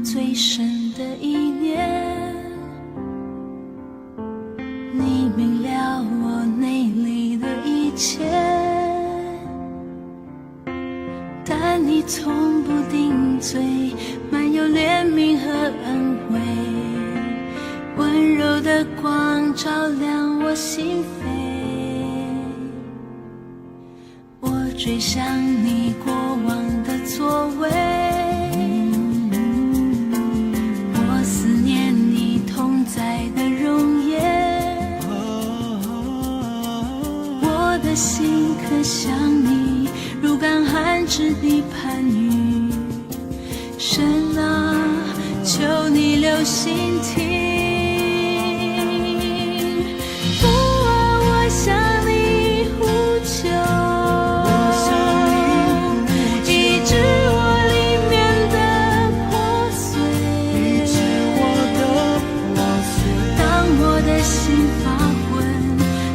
最深的意念，你明了我內裡的一切，但你從不定罪，滿有憐憫和恩惠，溫柔的光照亮我心扉。我追想你過往的作為，我思念你同在的容顏，我的心渴想你，如乾旱之地盼雨。神啊，求你留心聽。父啊，我向你呼求，醫治我裡面的破碎。當我的心發昏，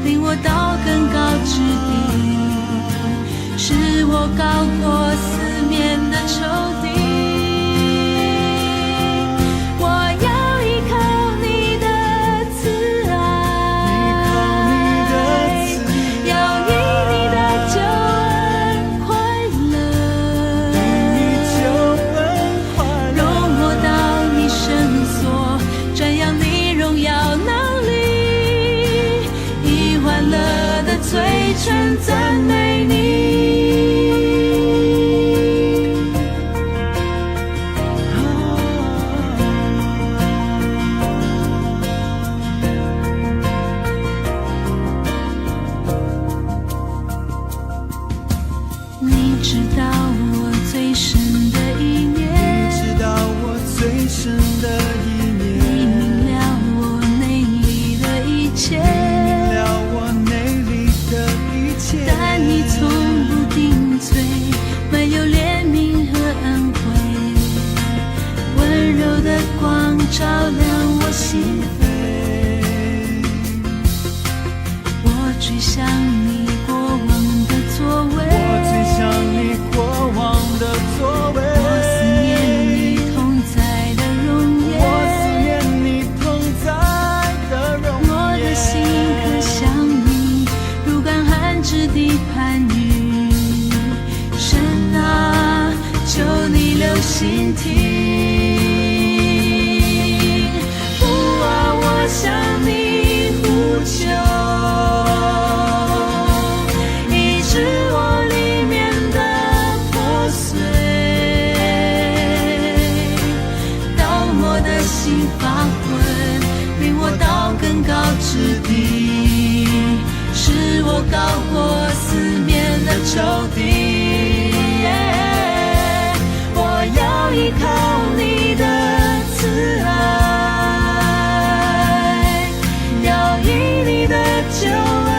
領我到更高之地，使我高過四面的仇敵。我要依靠你的慈愛，要因你的救恩快樂，容我到你聖所，瞻仰你榮耀能力，以歡樂的嘴唇讚美你。你知道我最深的意念，你知道我最深的意念，你明了我內裡的一切，明了我內裡的一切。但你從不定罪，滿有憐憫和恩惠，溫柔的光照亮我心扉。我追想你過往的作為，我追想你過往的作為，我思念你同在的容顏，我思念你同在的容顏。我的心渴想你，如乾旱之地盼雨。神啊，求你留心聽。父啊，我向你呼求，醫治我裡面的破碎。當我的心發昏，領我到更高之地，使我高過四面的仇敵。我要依靠你的慈愛，要因你的救恩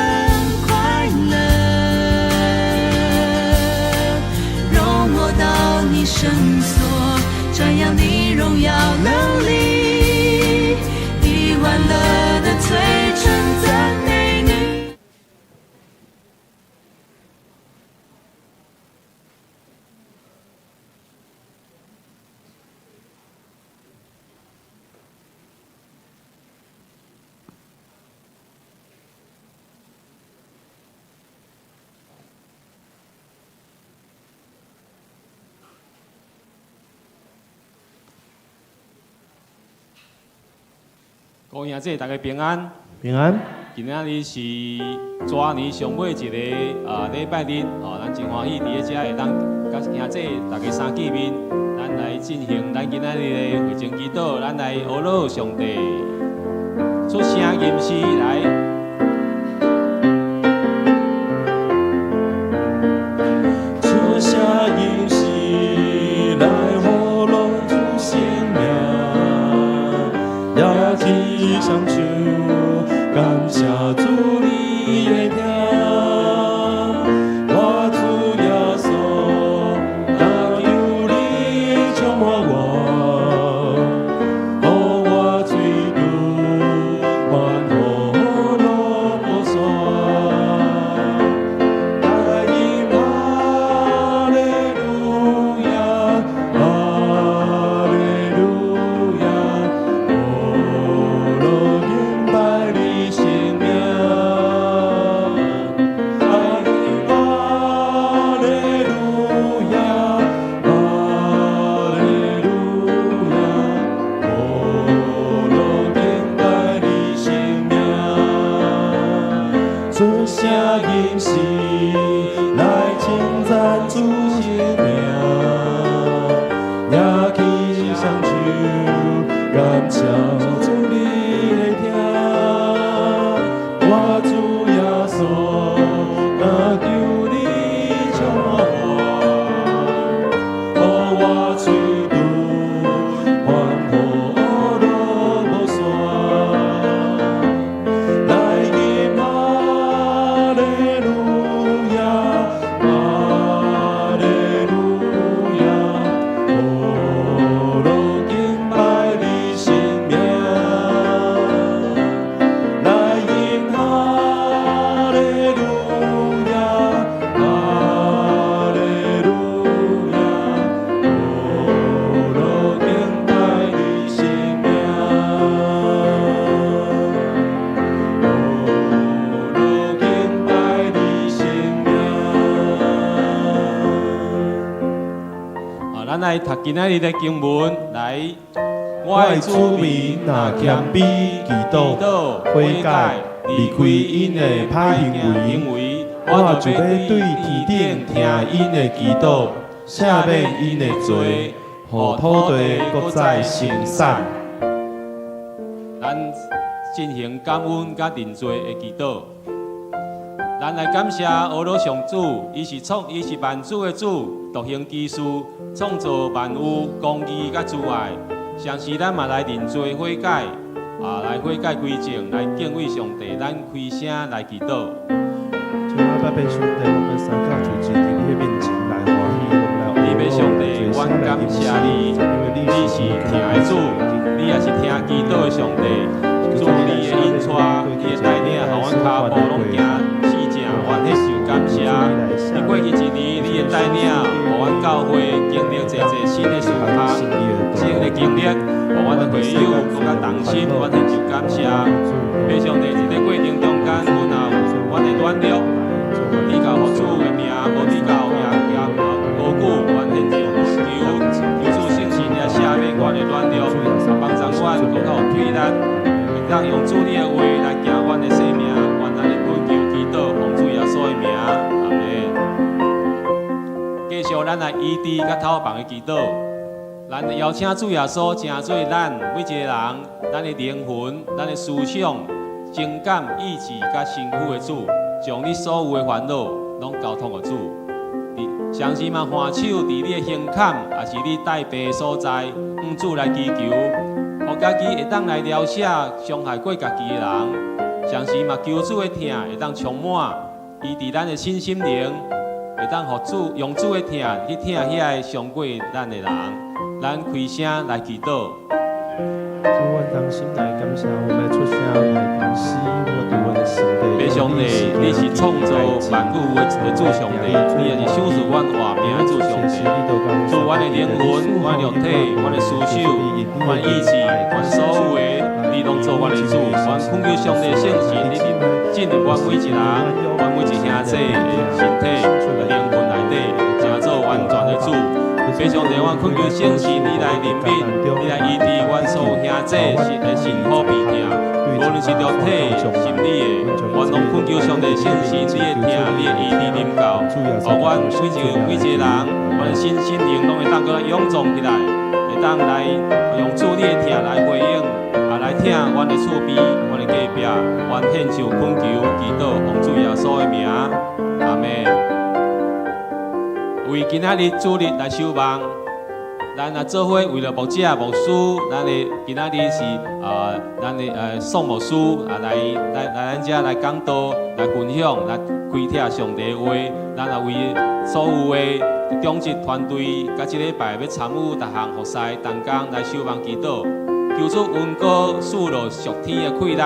快樂，容我到你聖所，瞻仰你榮耀能力，以歡樂的嘴唇讚美你。各位兄弟，大家平安。平安。今仔日是蛇年上尾一个禮拜日，哦，咱真歡喜佇咧遮會當佮兄弟大家相見面，咱來進行咱今仔日的會前祈禱，咱來呼禱上帝，出聲吟詩來。出聲吟詩來呼禱主聖名，舉起雙手感謝主你的疼。我主耶穌，懇求你充滿我，予我喙唇歡呼樂不煞。來吟哈利路亞，哈利路感謝主你的疼，我主耶穌，若求你充滿我，予我喙唇歡呼樂無煞。來吟哈利路亞，哈利路亞，呼樂敬拜你聖名。來吟哈利路亞，哈利路亞，呼樂敬拜你聖名。呼樂敬拜你聖名。啊，咱來讀今仔日的經文，來，我的子民若謙卑祈禱、悔改，離開𪜶的歹行為，我就欲對天頂聽𪜶的祈禱，赦免𪜶的罪，予土地閣再生產。咱進行感恩佮認罪的祈禱。咱來感謝阿羅上主，伊是萬主的主，獨行奇事，創造萬有，公義佮慈愛。同時，咱嘛來認罪悔改，啊，來悔改歸正，來敬畏上帝。咱開聲來祈禱。主啊，爸爸上帝，我們三教就佇你的面前來歡喜，我們來你欲上帝，阮感謝你，你是疼的主，你也是聽祈禱的上帝。主你的引帶，你的帶領，予阮跤步攏行四正，阮彼受感謝。佇過去一年，你的帶領，予阮教會經歷濟濟新的事項，新的經歷，予阮的會友閣較同心，阮彼就感謝。欲上帝，佇這過程中間，阮也有阮的軟弱，至到予主的名，無至到也也高舉，阮現就求求主聖神來赦免阮的軟弱，幫助阮閣較有體力，會當用主你的話來行阮的生命，願咱的懇求祈禱，奉主耶穌的名，阿們。繼續咱來醫治佮透房的祈禱，咱邀請主耶穌成做咱每一個人，咱的靈魂、咱的思想、情感、意志佮身軀的主，將你所有的煩惱攏交託予主。同時嘛，還手佇你的胸坎，抑是你帶病的所在，向主來祈求，予家己會當來療赦傷害過家己的人。同時嘛，求主的疼會當充滿，醫治咱的身心靈，會當予主用主的疼去疼遐個傷過咱的人。咱開聲來祈禱。主，阮同心來感謝，我們出聲來同時，我對阮的身體。父上帝，你是創造萬有的主上帝，你也是賞賜阮活命的主上帝。主，阮的靈魂、阮的肉體、阮的思想、阮的意志、阮所有的，你攏做阮的主。阮懇求上帝聖神，你進入阮每一人、阮每一兄弟的身體、靈魂內底，成做完全的主。父上帝，阮懇求聖神，你來憐憫，你來醫治阮所有兄弟的辛苦病痛，無論是肉體、心理的，阮攏懇求上帝聖神，你的疼，你的醫治臨到，予阮每一個人，阮的身心靈攏會當閣來勇壯起來，會當來用主你的疼來回應，啊來疼阮的厝邊、阮的隔壁，阮獻上懇求祈禱，奉主耶穌的名，阿們。為今仔日主日來守望，咱啊做伙為著牧者牧師，咱的今仔日是啊，咱的宋牧師啊來咱遮來講道、來分享、來開拓上帝的話。咱也為所有的長執團隊，佮這禮拜欲參與逐項服侍同工來守望祈禱，求主恩膏賜落屬天的氣力、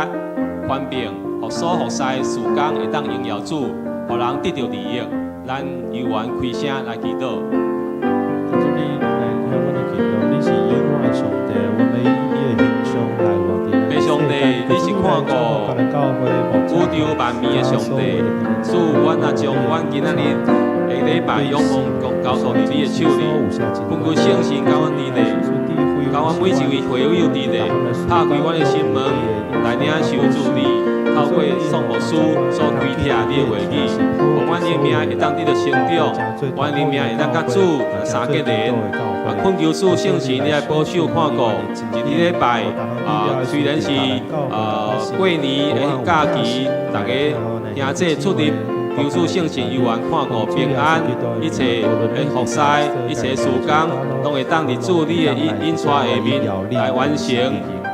權柄，予所服侍事工會當榮耀主，予人得著利益。咱猶原開聲來祈禱。求主你來聽阮的祈禱，你是永遠的上帝，阮欲以你的形象來活佇父上帝，你是看顧宇宙萬物的上帝，主，阮也將阮今仔日的禮拜仰望交託佇你的手裡，懇求聖神佮阮佇咧，佮阮每一位會友佇咧，拍開阮的心門來領受主你。透過宋牧師所開闢你的話語，予阮的命會當得著成長，阮的命會當佮主相結連。懇求主聖神，你來保守看顧，這禮拜雖然是過年的假期，逐家兄弟出入，求主聖神猶原看顧平安，一切的服侍，一切事工，攏會當佇主你的引引帶下面來完成，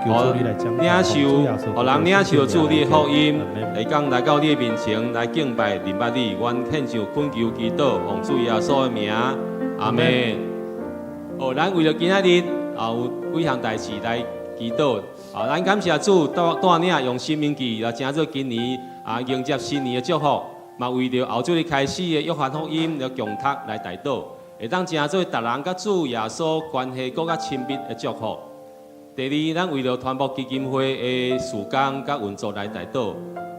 予領受，予人領受主你的福音，會當來到你的面前來敬拜認捌你。阮獻上懇求祈禱，奉主耶穌的名，阿門。哦，咱為著今仔日有幾項代誌來祈禱。咱感謝主帶帶領用申命記來成做今年迎接新年的祝福，嘛為著後主日開始的約翰福音來共讀來代禱，會當成做逐人佮主耶穌關係閣較親密的祝福。第二，咱為著傳播基金會的事工佮運作來代禱，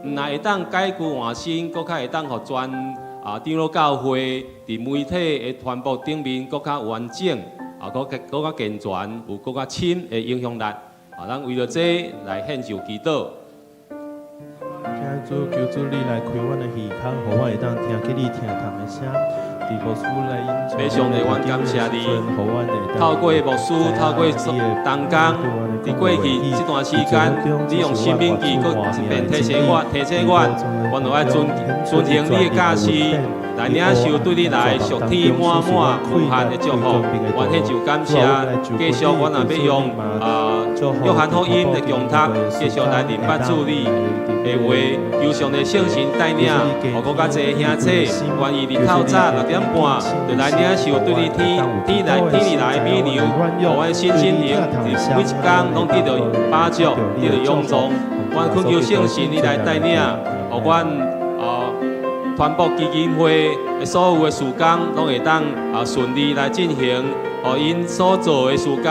毋但會當改舊換新，閣較會當予全長老教會佇媒體的傳播頂面閣較完整，閣較健全，有閣較深的影響力。咱為著這來獻上祈禱。親愛主，求主你來開阮的耳孔，予阮會當聽見你聽堂的聲。佇牧師來引父上帝，阮感謝你，透過牧師，透過同工，佇過去這段時間，你用申命記閣一遍提醒我，提醒我，阮著愛遵遵行你的教示，來領受對你來屬天滿滿無限的祝福。阮獻上感謝，繼續阮若欲用約翰福音的共讀，繼續來認捌主你的話，求上帝聖神帶領，予閣較濟兄弟願意佇透早6點半，就來領受對你天天來天裡來的美糧，予阮身心靈佇每一工攏得著飽足，得著勇壯。阮懇求聖神你來帶領，予阮傳播基金會的所有的事工，攏會當順利來進行，予𪜶所做的事工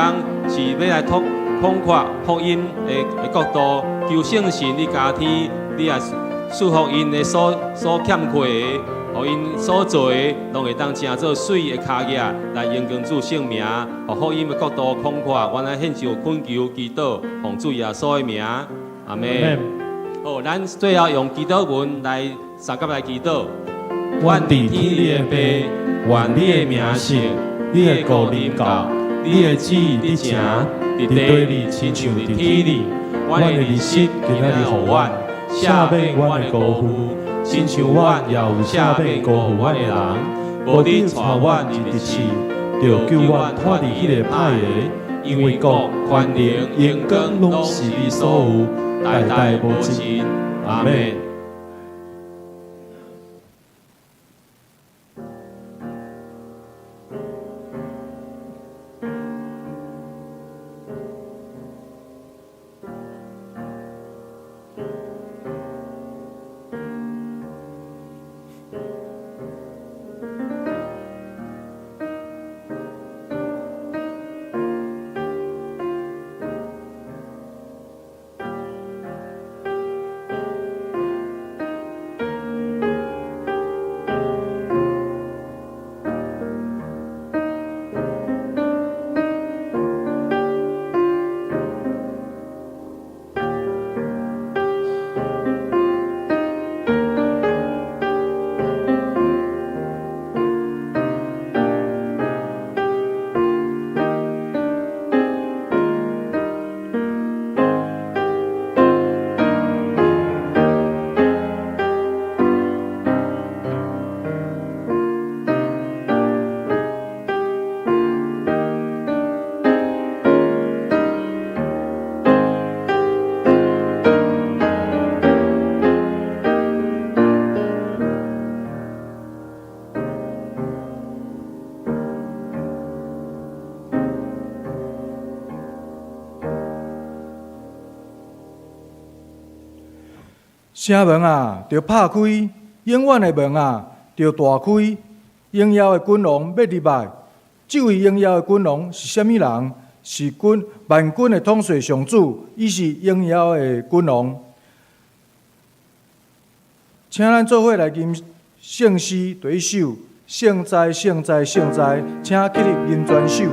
是欲來拓廣闊福音的國度，求聖神你加添，你也賜福𪜶的所所欠缺的，予𪜶所做的，攏會當成做媠的跤跡來榮光主聖名，予福音的國度廣闊。阮來獻上懇求祈禱，奉主耶穌的名，阿門。好，咱最後用祈禱文來相佮來祈禱。阮佇天裡的父，願你的名聖，你的國臨到，你的旨意得成，佇地裡親像佇天裡。阮的日食今仔日予阮，赦免阮的辜負，親像阮也有赦免辜負阮的人。無得帶阮入去試，著救阮脫離彼个歹的。因為國、權能、榮光，攏是你所有，代代無盡。阿門。城門啊，著拍開；永遠的門啊，著大開。榮耀的君王欲入來，這位榮耀的君王是啥物人？是軍萬軍的統帥上主，伊是榮耀的君王。請咱做伙來吟聖詩第一首：聖哉，聖哉，聖哉！請起立吟全首。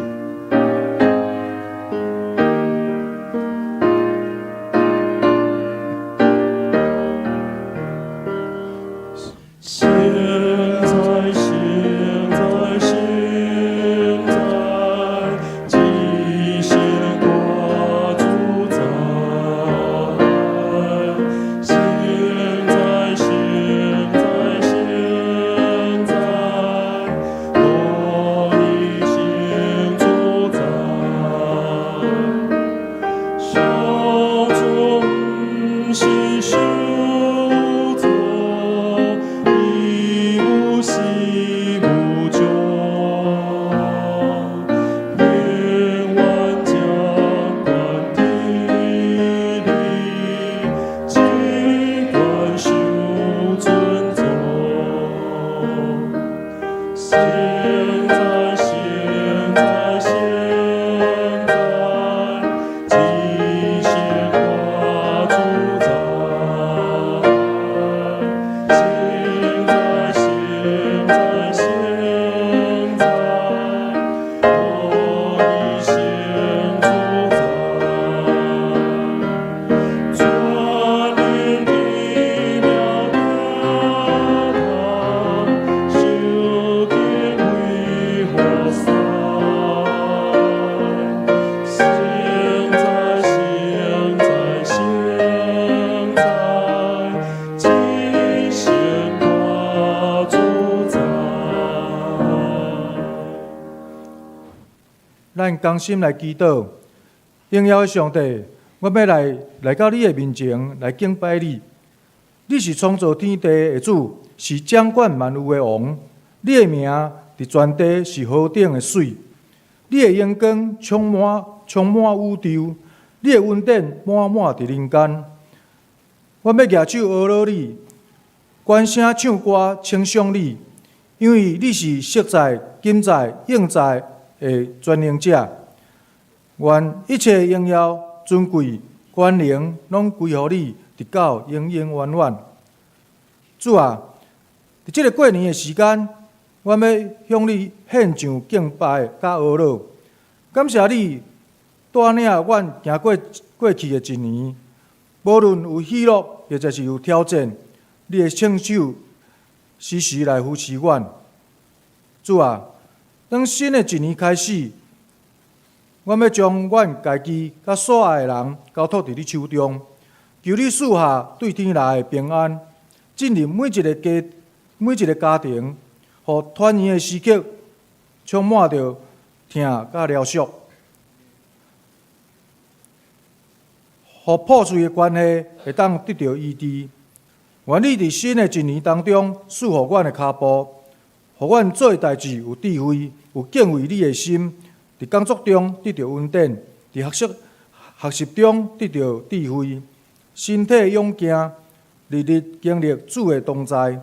同心來祈禱。榮耀的上帝，我欲來到你的面前來敬拜你。你是創造天地的主，是掌管萬有的王。你的名佇全地是何等的媠！你的榮光充滿宇宙，你的恩典滿滿佇人間。我欲舉手阿羅你，懸聲唱歌稱頌你，因為你是昔在、今在、永在的全能者。願一切榮耀、尊貴、權能，攏歸予你，直到永永遠遠。主啊，佇這个過年的時間，我欲向你獻上敬拜佮阿羅，感謝你帶領阮行過過去的一年，無論有喜樂或者是有挑戰，你的聖手時時來扶持阮。主啊，當新的一年開始，我欲將阮家己佮所愛的人交託佇你手中，求你賜下對天來的平安，進入每一个家庭，予團圓的時刻充滿著疼佮饒恕，予破碎的關係會當得著醫治。願你佇新的一年當中賜予阮的跤步，予阮做代誌有智慧、有敬畏你的心，佇工作中得著恩典，佇學習中得著智慧，身體勇健，日日經歷主的同在。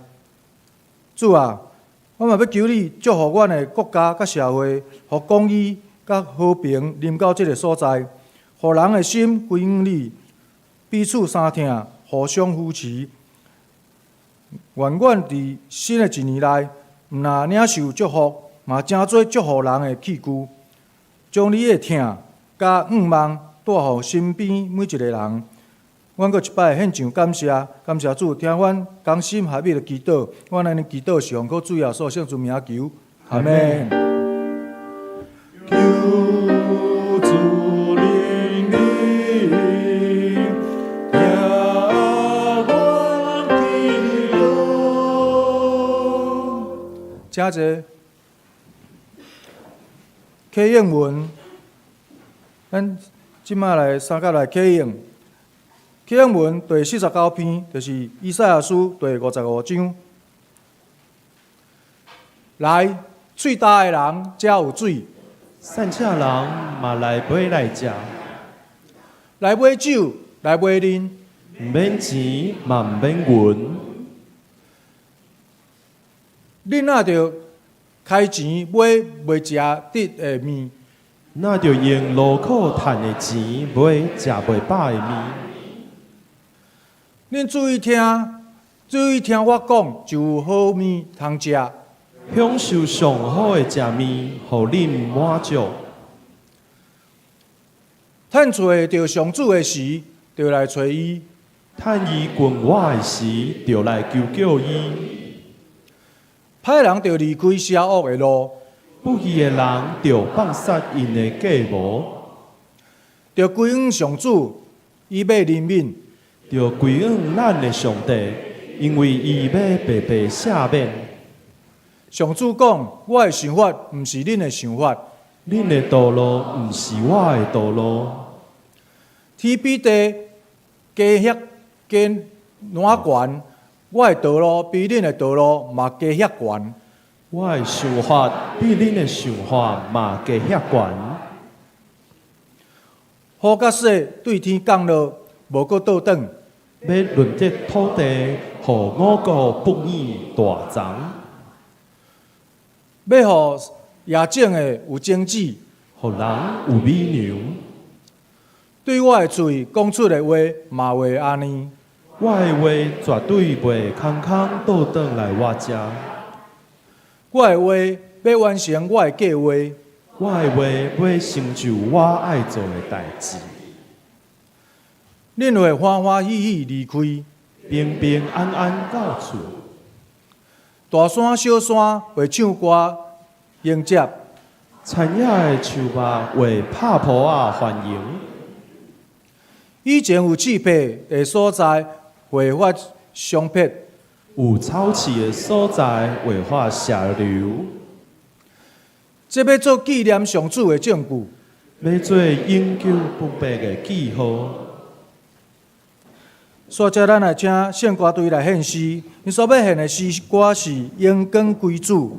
主啊，我嘛欲求你祝福阮的國家佮社會，予公義佮和平臨到這个所在，予人的心歸向你，彼此相疼，互相扶持。願阮佇新的一年內，毋但領受祝福，嘛成做祝福人的器具，將你的疼佮向望帶予身邊每一个人。阮閣一擺獻上感謝，感謝主聽阮同心合意的祈禱。阮按呢祈禱是奉靠主耶穌聖主名求，阿們。求主憐憫，聽阮祈禱。請坐。啟應文，咱這擺來三甲來啟應。啟應文第49篇，就是以賽亞書第55章。來，喙焦的人，遮有水；散赤人嘛來買來食，來買酒，來買啉，毋免錢嘛毋免銀。恁若著開錢買袂食得的麵，若著用勞苦趁的錢買食袂飽的麵。恁注意聽，注意聽我講，就有好麵通食。享受上好的食麵，予恁滿足。趁揣著上主的時，就來揣伊；趁伊困倚的時，就來求叫伊。歹人著離開邪惡的路，不義的人著放殺𪜶的計謀，著歸向上主，伊欲憐憫；著歸向咱的上帝，因為伊欲白白赦免。上主講：我的想法毋是恁的想法，恁的道路毋是我的道路。天比地高遐高偌懸，我的道路比恁的道路嘛高遐懸。我的想法比恁的想法嘛低遐懸。雨佮雪對天降落，無閣倒轉。欲潤澤土地，予五穀哺乳大欉。欲予野種的有種子，予人有米糧。對我的喙講出的話，嘛會按呢。我的話絕對袂空空倒轉來我遮。我的話欲完成我的計劃。我的話欲成就我愛做的代誌。恁會歡歡喜喜離開，平平安安到厝。大山小山會唱歌迎接，田野的樹木會拍噗仔歡迎。以前有刺柏的所在會發桑柏，有草刺的所在會發石榴。這欲做紀念上主的證據，欲做永久不滅的記號。煞才咱來請聖歌隊來獻詩，𪜶所欲獻的詩歌是《榮光歸主》。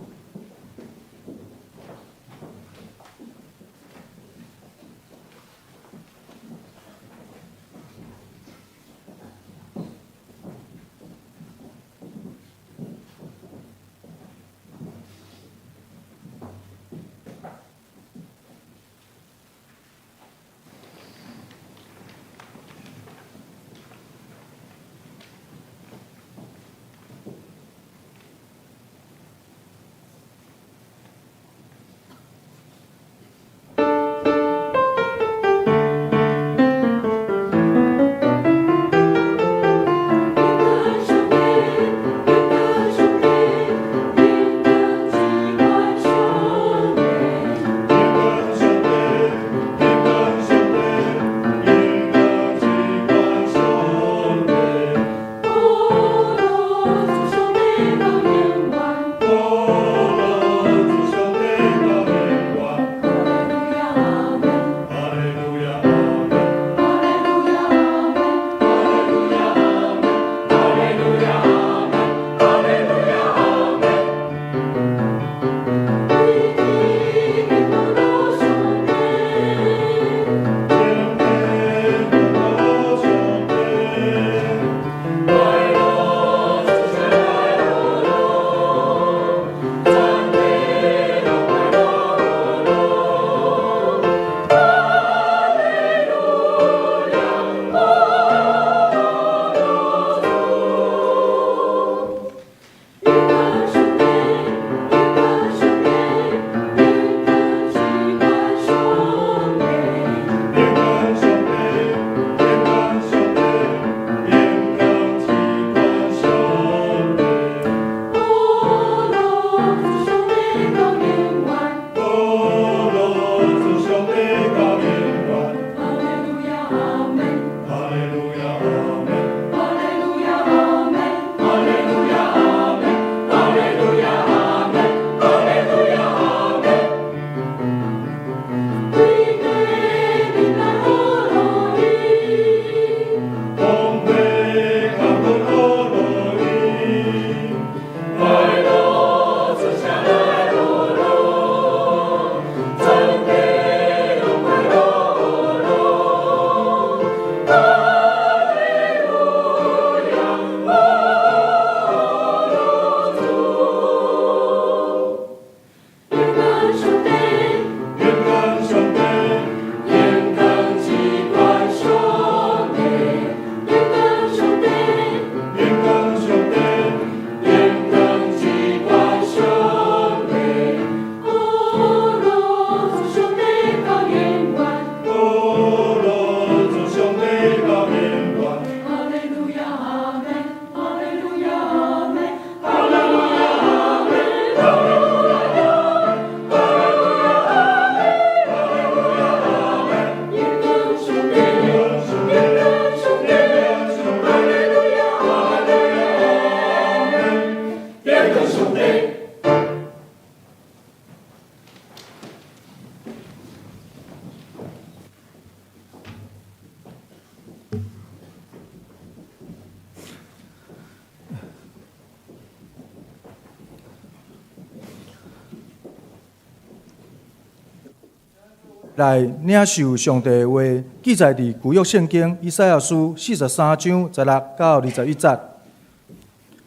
來領受上帝的話，記載佇舊約聖經以賽亞書43章16到21節。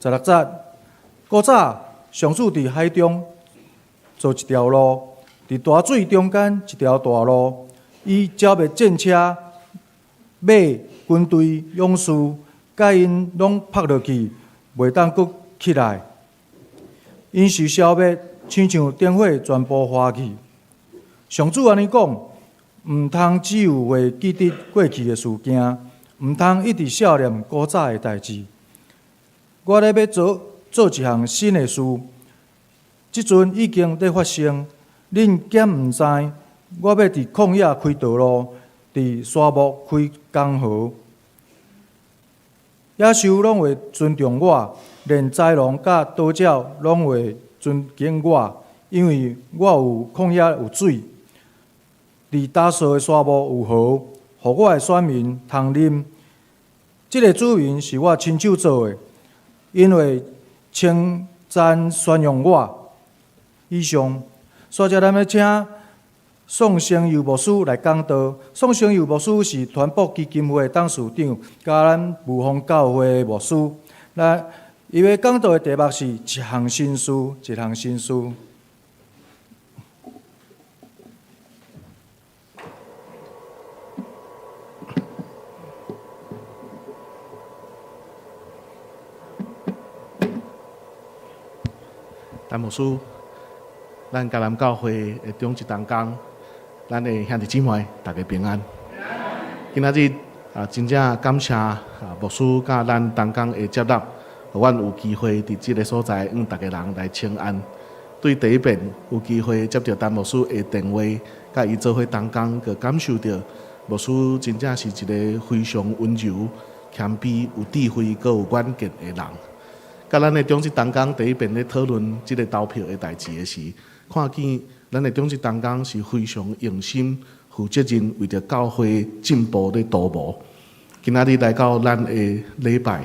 16節，古早上主佇海中造一條路，佇大水中間一條大路，伊剿滅戰車、馬、軍隊、勇士，共𪜶攏拍落去，袂當閣起來。𪜶受消滅，親像燈火全部花去。上主按呢講，毋通只有會記得過去的事件，毋通一直想念古早的代誌。我咧欲做做一項新的事，這陣已經咧發生，恁敢毋知？我欲佇曠野開道路，佇沙漠開江河。野獸攏會尊重我，連豺狼佮刀鳥攏會尊敬我，因為我有曠野有水，佇大數的沙漠有河，予我的選民通啉。這个子民是我親手做的，𪜶會稱讚宣揚我。以上，煞才咱欲請宋成佑牧師來講道。宋成佑牧師是傳福基金會的董事長，佮咱霧峰教會的牧師。那伊欲講道的題目是一項新事，一項新事。陳牧師，咱迦南教會的長執同工，咱的兄弟姊妹，大家平安。今仔日啊，真正感謝啊牧師佮咱同工的接納，予阮有機會佇這个所在，向逐家人來請安。對第一遍有機會接著陳牧師的電話，佮伊做伙同工，閣感受著牧師真正是一个非常溫柔、謙卑、有智慧、閣有遠見的人。佮咱的長執同工第一遍咧討論這个投票的代誌的時，看見咱的長執同工是非常用心、負責任，為著教會進步咧圖謀。今仔日來到咱的禮拜，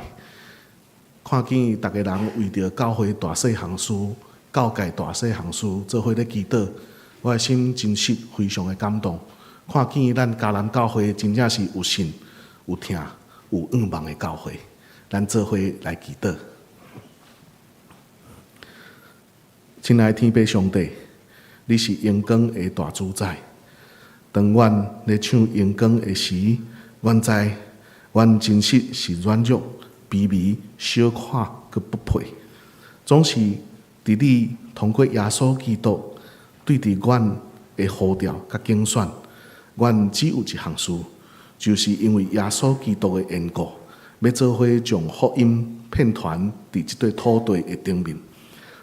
看見逐家人為著教會大細項事、教界大細項事做伙咧祈禱，我的心真實非常的感動。看見咱迦南教會真正是有信、有疼、有向望的教會，咱做伙來祈禱。親愛的天父上帝，你是榮光的大主宰。當阮咧唱榮光的時，阮知阮真實是軟弱、卑微、小看閣不配。總是佇你通過耶穌基督對佇阮的呼召佮揀選，阮只有一項事，就是因為耶穌基督的緣故，欲做伙將福音遍傳佇這塊土地的頂面。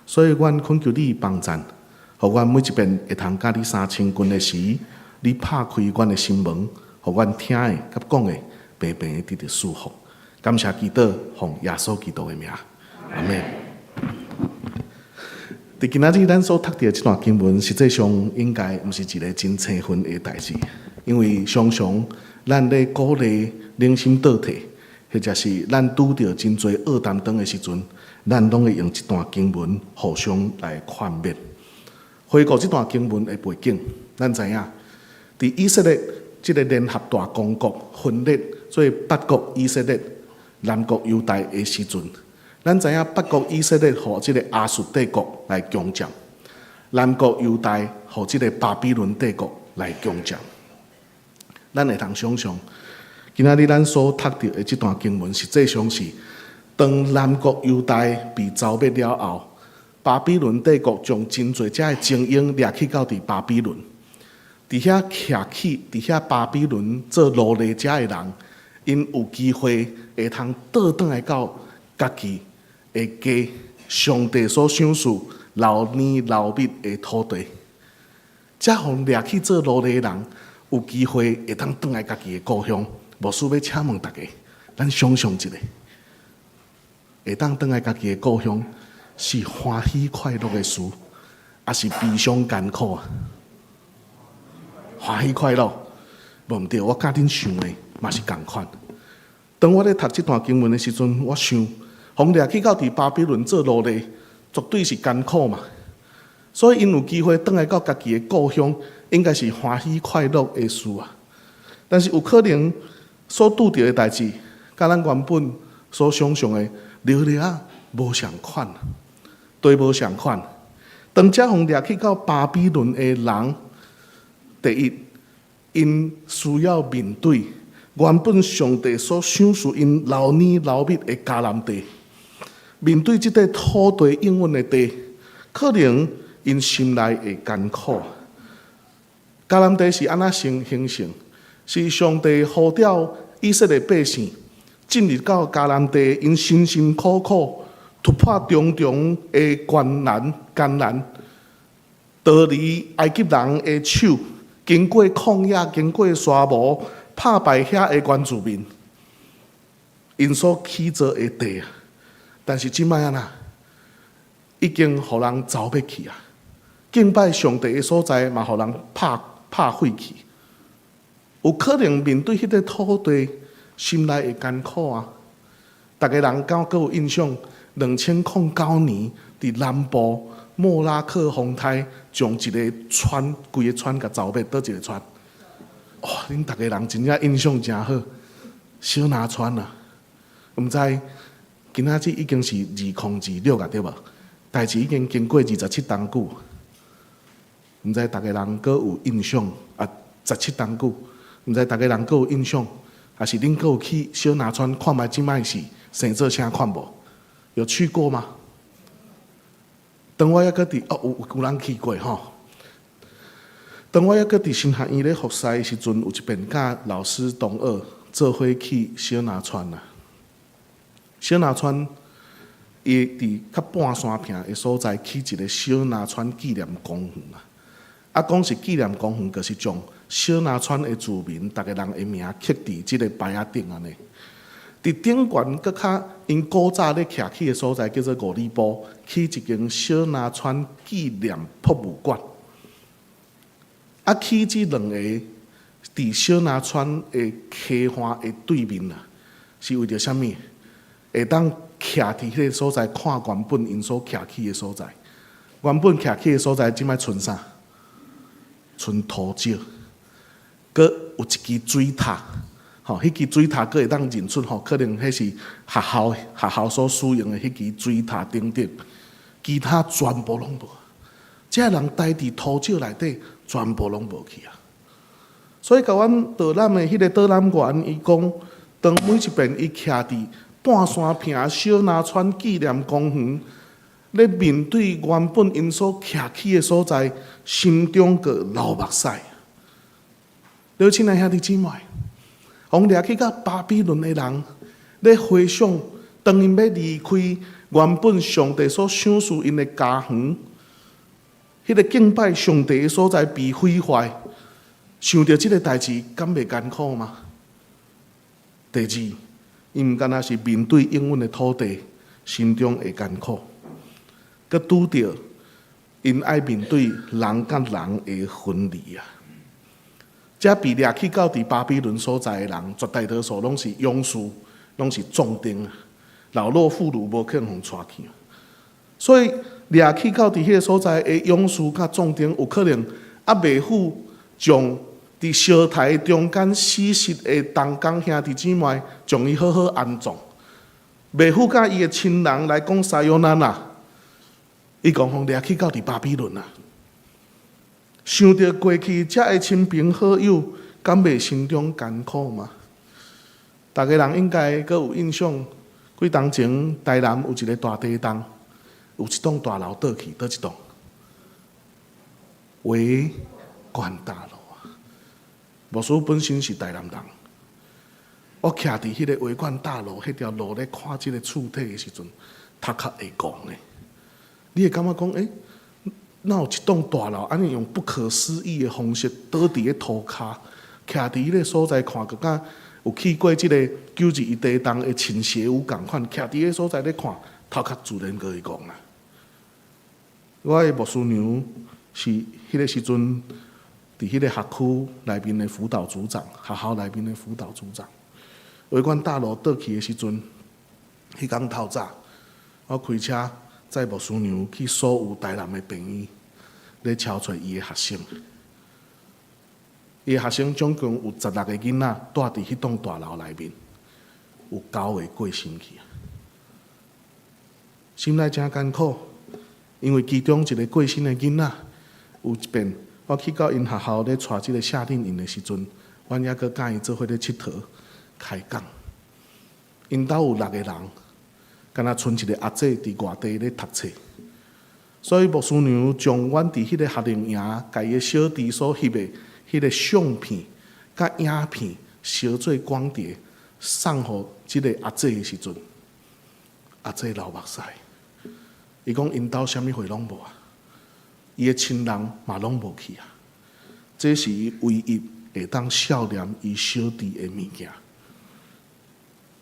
所以，阮懇求你幫贊，予阮每一遍會通佮你相親近的時，你拍開阮的心門，予阮聽的佮講的，平平得著祝福。感謝基督，奉耶穌基督的名，阿們。佇今仔日咱所讀著的這段經文，實際上應該毋是一个真青雲的代誌，因為常常咱咧鼓勵靈心倒退，或者是咱拄著真濟惡擔當的時陣，咱攏會用這段經文互相來勸勉。回顧這段經文的背景，咱知影，佇以色列這个聯合大公國分裂做北國以色列、南國猶大的時陣，咱知影北國以色列予這个亞述帝國來強佔，南國猶大予這个巴比倫帝國來強佔。咱會通想像，今仔日咱所讀著的這段經文，實際上是當南國猶大被剿滅了後，巴比倫帝國將真濟遮的精英掠去到佇巴比倫，佇遐徛起，佇遐巴比倫做奴隸遮的人，𪜶有機會會通倒轉來到家己的家，上帝所賞賜流奶流蜜的土地。遮予掠去做奴隸的人，有機會會當轉來家己的故鄉。牧師欲請問大家，咱想像一下，會當轉來家己的故鄉，是歡喜快樂的事，抑是悲傷艱苦啊？歡喜快樂，無毋對，我佮恁想的嘛是仝款。當我咧讀這段經文的時陣，我想，予掠去到佇巴比倫做奴隸，絕對是艱苦嘛。所以𪜶有機會轉來到家己的故鄉，應該是歡喜快樂的事啊。但是有可能所拄著的代誌，佮咱原本所想像的了了無仝款，對無仝款。當遮予掠去到巴比倫的人，第一，𪜶需要面對原本上帝所賞賜𪜶流奶流蜜的迦南地，面對這塊土地應允的地，可能𪜶心內會艱苦。迦南地是按怎形成？是上帝呼召以色列百姓進入到迦南地，𪜶辛辛苦苦突破重重的困難艱難，逃離埃及人的手，經過曠野，經過沙漠，拍敗遐的原住民，𪜶所起造的地啊。但是這擺按怎，已經予人剿滅去啊！敬拜上帝的所在嘛，予人拍廢去。有可能面對彼個土地，心內會艱苦啊！逐家人敢閣有印象？2009年，佇南部莫拉克風颱，將一个村規个村共走滅，佗一个村？哇！恁逐家人真正印象誠好，小林村啊！毋知今仔日已經是2026啊，對無？代誌已經經過27冬久，毋知逐家人閣有印象啊？17冬久，毋知逐家人閣有印象，抑是恁閣有去小林村看覓這擺是生做啥款無？有去過嗎？當我猶閣佇哦，有人去過吼。當我猶閣佇神學院咧服侍的時陣，有一遍佮老師同學做伙去小林村啊。小林村伊佇較半山坪的所在起一个小林村紀念公園啊。啊，講是紀念公園，就是將小林村的住民逐家人的名刻佇這个牌仔頂按呢。佇頂懸閣較𪜶古早咧徛起的所在叫做五里埔，起一間小林村紀念博物館。啊，起這兩個佇小林村的溪岸的對面啊，是為著啥物？會當徛佇彼个所在看原本𪜶所徛起的所在。原本徛起的所在，這擺賰啥？賰塗石，閣有一支水塔。吼，彼支水塔閣會當認出吼，可能彼是學校所使用的彼支水塔等等，其他全部攏無。這人待佇塗石內底，全部攏無去啊。所以，共阮導覽的彼个導覽員，伊講，當每一遍伊徛佇半山坪小林村紀念公園，咧面對原本𪜶所徛起的所在，心中閣流目屎。你親愛兄弟姊妹，予掠去到巴比倫的人，咧回想當𪜶欲離開原本上帝所賞賜𪜶的家園，彼个敬拜上帝的所在被毀壞，想著這个代誌，敢袂艱苦嗎？第二，𪜶毋敢若是面對永遠的土地，心中會艱苦，閣拄著𪜶愛面對人佮人的分離啊！這被掠去到佇巴比倫所在的人，絕大多數攏是勇士，攏是壯丁啊，老弱婦孺無可能予𪜶帶去。所以掠去到佇彼个所在的勇士佮壯丁，有可能猶未赴將佇燒台中間死屍的同工兄弟姊妹，將伊好好安葬。袂赴佮伊的親人來講さよなら，伊講予掠去到佇巴比倫啊。想著過去遮的親朋好友，敢袂心中艱苦嗎？逐家人應該閣有印象，幾冬前台南有一个大地動，有一棟大樓倒去，佗一棟？維冠大樓啊！牧師本身是台南人，我徛佇彼个維冠大樓彼條路咧看這个厝體的時陣，頭殼會戇的。你會感覺講，欸，哪有一棟大樓按呢用不可思議的方式倒佇咧塗跤，徛佇彼个所在看，閣敢有去過這个9·21地動的傾斜屋仝款，徛佇彼个所在咧看，頭殼自然閣會戇啊！我的牧師娘是彼个時陣佇彼个學區內面的輔導組長，學校內面的輔導組長。維冠大樓倒去的時陣，彼工透早，我開車載牧師娘去所有台南的病院，咧敲揣伊的學生。伊的學生總共有16個囡仔，蹛佇彼棟大樓內面，有九個過身去。心內誠艱苦，因為其中一個過身的囡仔，有一遍我去到𪜶學校咧帶這个夏令營的時陣，阮猶閣佮伊做伙咧𨑨迌開講。𪜶兜有六個人，敢若賰一个阿姐佇外地咧讀冊，所以牧師娘將阮佇彼个夏令營，共伊的小弟所翕的彼个相片、佮影片，燒做光碟，送予這个阿姐的時陣，阿姐流目屎。伊講𪜶兜啥物貨攏無啊，伊的親人嘛攏無去啊。這是伊唯一會當孝念伊小弟的物件。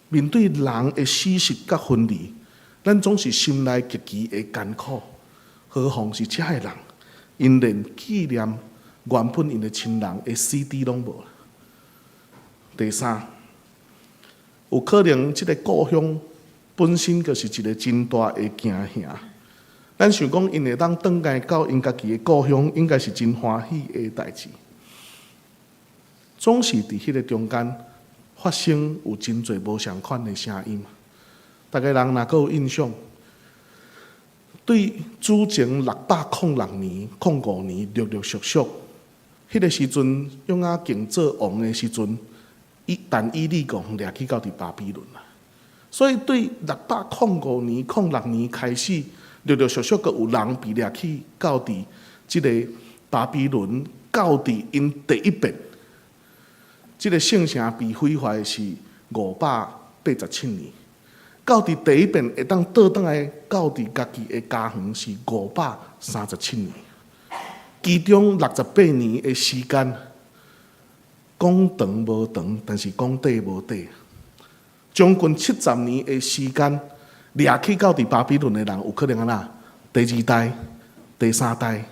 面對人的死實佮分離，咱總是心內極其的艱苦。何況是這的人，𪜶連紀念原本𪜶的親人的 CD 攏無。第三，有可能這个故鄉本身就是一个真大的驚嚇。咱想講，𪜶會當轉來到𪜶家己的故鄉，應該是真歡喜的代誌。總是佇彼个中間發生有真濟無仝款的聲音。逐家人若閣有印象，對主前606年、空五年，陸陸續續，彼个時陣，約雅敬做王的時陣，但以理共掠去到佇巴比倫啦。所以對605年、空六年開始，陸陸續續閣有人被掠去到佇這个巴比倫，到佇𪜶第一遍，這个聖城被毀壞是587年。到佇第一遍會當倒轉來到佇家己的家園是537年，其中68年的時間，講長無長，但是講短無短。將近70年的時間，掠去到佇巴比倫的人，有可能按怎？第二代、第三代，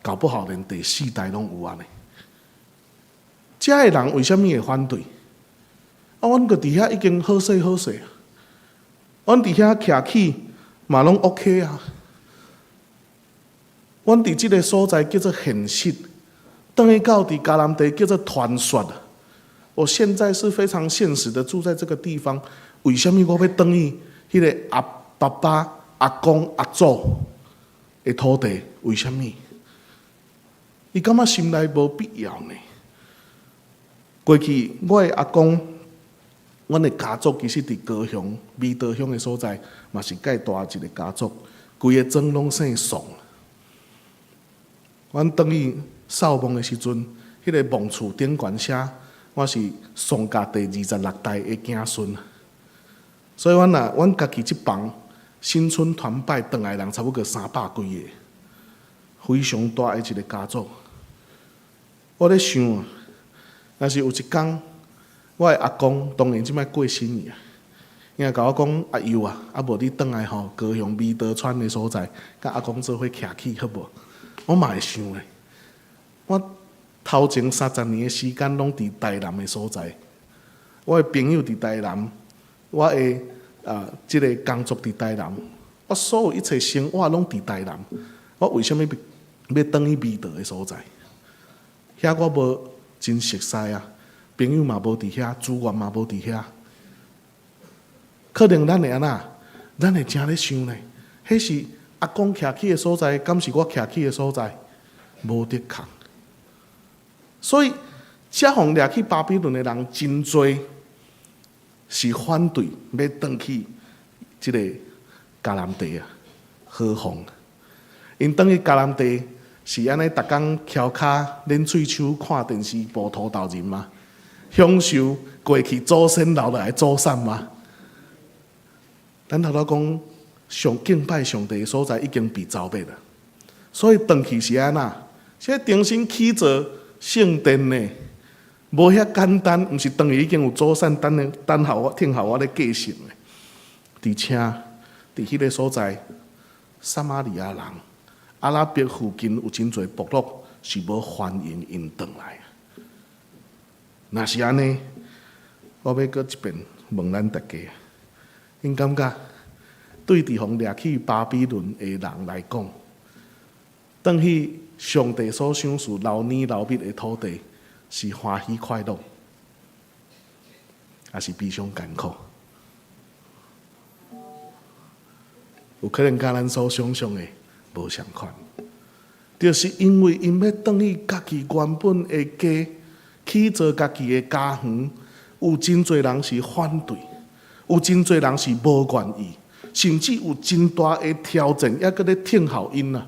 搞不好連第四代攏有按呢。遮的人為啥物會反對？啊，阮閣佇遐已經好勢好勢啊！阮佇遐徛起嘛攏 OK 啊！阮佇這个所在叫做現實，轉去到佇迦南地叫做傳說。我現在是非常現實的住在這個地方，為啥物我欲轉去彼个阿爸爸、阿公、阿祖的土地？為啥物？伊感覺心內無必要呢？過去我的阿公，阮的家族其實佇高雄美多鄉的所在，嘛是蓋大一个家族，規个莊攏姓宋。阮轉去掃墓的時陣，彼个墓厝頂懸寫我是宋家第26代的子孫。所以阮若阮家己這房新春團拜轉來人差不多三百幾个，非常大的一个家族。我咧想啊，若是有一工，我的阿公當然這擺過身去啊，伊若共我講阿幼啊，啊無你轉來吼高雄美多村的所在，佮阿公做伙徛起好無？我嘛會想咧，我頭前30年的時間攏佇台南的所在，我的朋友佇台南，我的啊這个工作佇台南，我所有一切生活攏佇台南，我為啥物欲轉去美多的所在？遐我無真熟似啊，朋友嘛無佇遐，資源嘛無佇遐，可能咱會按怎？咱會誠咧想咧，彼是阿公徛起的所在，敢是我徛起的所在？無得仝。所以，遮予掠去巴比倫的人真濟，是反對欲轉去這个迦南地啊，何況𪜶轉去迦南地是按呢，逐工蹺跤、練喙鬚、看電視、播塗豆人嗎？享受過去祖先留落來祖產嗎？咱頭拄講上敬拜上帝的所在已經被糟滅了，所以轉去是按怎？是重新起造聖殿呢？無遐簡單，毋是轉去已經有祖產等等候我、聽候我咧繼承的。而且，佇彼个所在，撒瑪利亞人、阿拉伯附近有真濟部落是無歡迎𪜶轉來。若是按呢，我欲閣一遍問咱大家，恁感覺對佇予掠去巴比倫的人來講，轉去上帝所賞賜流奶流蜜的土地，是歡喜快樂，抑是悲傷艱苦？有可能佮咱所想象的無仝款，就是因為𪜶欲轉去家己原本的家，起造家己的家園，有真濟人是反對，有真濟人是無願意，甚至有真大的挑戰，猶閣咧聽候𪜶啊。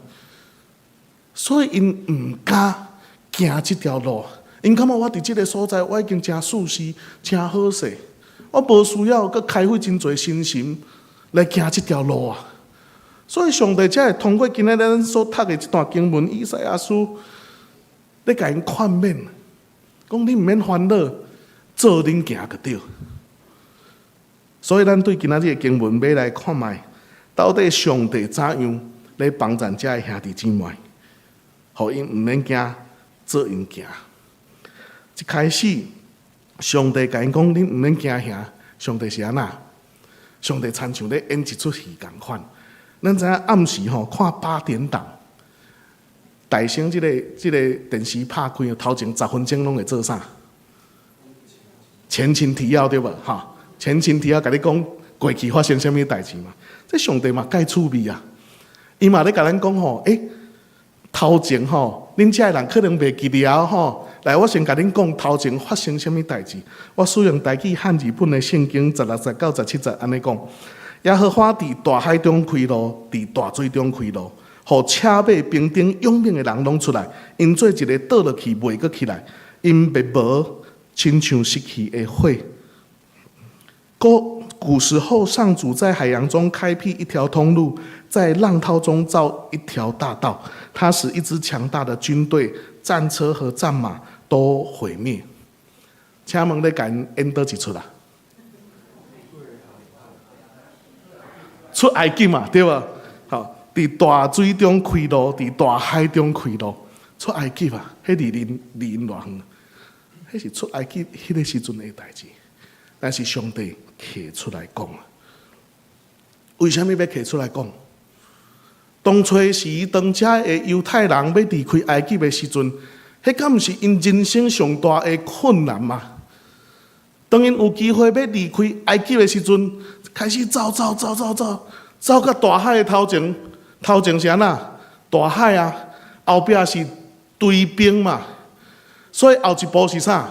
所以𪜶毋敢行這條路。𪜶感覺我佇這个所在，我已經誠舒適、誠好勢，我無需要閣開費真濟心神來行這條路啊。所以上帝才會通過今仔日咱所讀的這段經文，以賽亞書，咧共𪜶勸勉，講你毋免煩惱，做恁行就對。所以咱對今仔日的經文欲來看覓，到底上帝怎樣來幫贊遮的兄弟姊妹，予𪜶毋免驚，做𪜶行。一開始，上帝共𪜶講，恁毋免驚嚇。上帝是按怎？上帝親像咧演一齣戲仝款。咱知影暗時吼看八點檔，大聲這個電視拍開，頭前10分鐘攏會做啥？前情提要對無？吼，前情提要共你講過去發生啥物代誌嘛？這上帝嘛蓋趣味啊！伊嘛咧共咱講吼，頭前吼，恁遮的人可能袂記得啊吼。來，我先共恁講頭前發生啥物代誌。我使用台語漢字本的聖經16節到17節按呢講：耶和華佇大海中開路，佇大水中開路，予車馬兵丁勇猛的人攏出來，𪜶做一个倒落去袂閣起來，𪜶滅無親像熄去的火。古時候，上主在海洋中開闢一條通路，在浪濤中造一條大道。他使一支強大的軍隊、戰車和戰馬都毀滅。請問咧共𪜶演佗一齣啊？出埃及嘛，對無？好，佇大水中開路，佇大海中開路，出埃及啊！彼離恁離𪜶偌遠？彼是出埃及彼个時陣的代誌。但是上帝提出來講啊，為啥物欲提出來講？當初時當遮的猶太人欲離開埃及的時陣，彼敢毋是𪜶人生上大的困難嗎？當𪜶有機會欲離開埃及的時陣，開始走走走走走，走到大海的頭前，頭前是按怎？大海啊，後壁是追兵嘛，所以後一步是啥？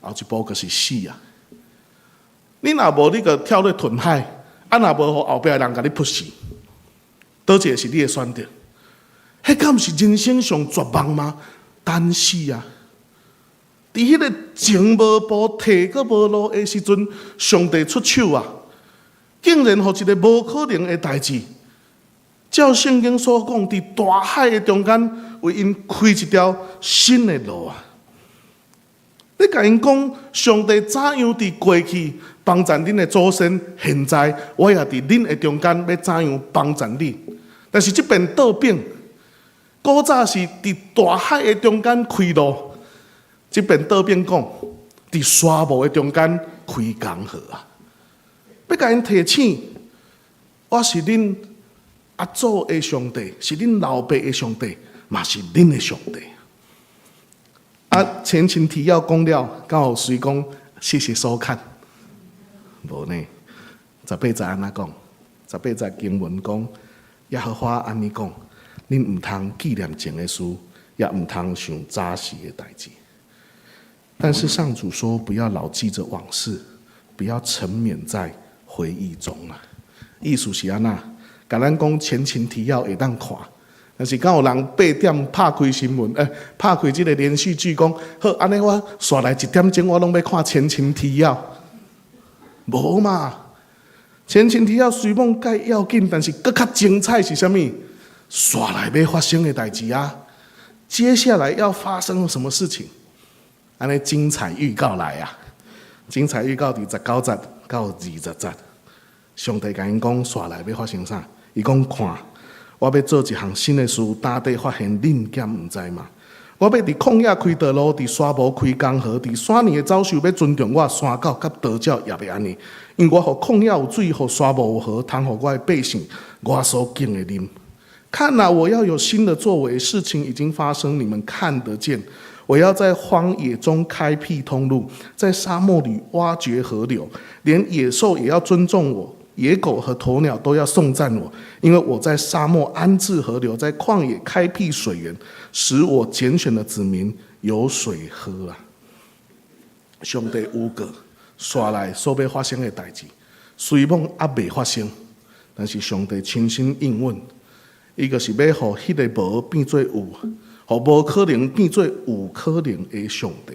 後一步就是死啊！你若無你就跳落吞海，啊若無予後壁的人共你撲死，佗一个是你的選擇？彼敢毋是人生上絕望嗎？但是啊，佇彼个前無步退閣無路的時陣，上帝出手啊，竟然予一个無可能的代誌，照聖經所講，佇大海的中間為𪜶開一條新的路啊！你共𪜶講，上帝怎樣佇過去幫贊恁的祖先，現在我也佇恁的中間欲怎樣幫贊你。但是這邊倒轉，古早是佇大海的中間開路，這邊倒轉講，佇沙漠的中間開江河啊！欲共𪜶提醒，我是恁阿祖的上帝，是恁老爸的上帝，嘛是恁的上帝。啊，前情提要講了，敢有誰講謝謝收看？無呢？18節按怎講？18節經文講，耶和華按呢講：恁毋通紀念前的事，也毋通想早時的代誌。但是上主說，不要老記着往事，不要沉湎在回憶中啊。意思是按怎？共咱講前情提要會當看。但是敢有人8點拍開新聞，拍開這个連續劇，講好，按呢我紲來1點鐘，我攏欲看前情提要，無嘛？前情提要雖罔蓋要緊，但是閣較精彩是啥物？紲來欲發生的代誌啊！接下來要發生什麼事情？按呢精彩預告來啊！精彩預告佇19節到20節，上帝共𪜶講紲來欲發生啥？伊講看。我欲做一項新的事，大地發現，恁敢毋知嗎？我欲佇曠野開道路，佇沙漠開江河，佇山裡的走獸欲尊重我，山狗佮鴕鳥也欲按呢。因為我予曠野有水，予沙漠有河，通予我的百姓，我所揀的啉。看哪，我要有新的作為，事情已經發生，你們看得見。我要在荒野中開闢通路，在沙漠裡挖掘河流，連野獸也要尊重我。野狗和鴕鳥都要頌讚我，因為我在沙漠安置河流，在曠野開闢水源，使我揀選的子民有水喝啊！上帝預告，紲來所欲發生的代誌，雖罔猶未發生，但是上帝親身應允，伊就是欲予彼个無變做有，予無可能變做有可能的上帝。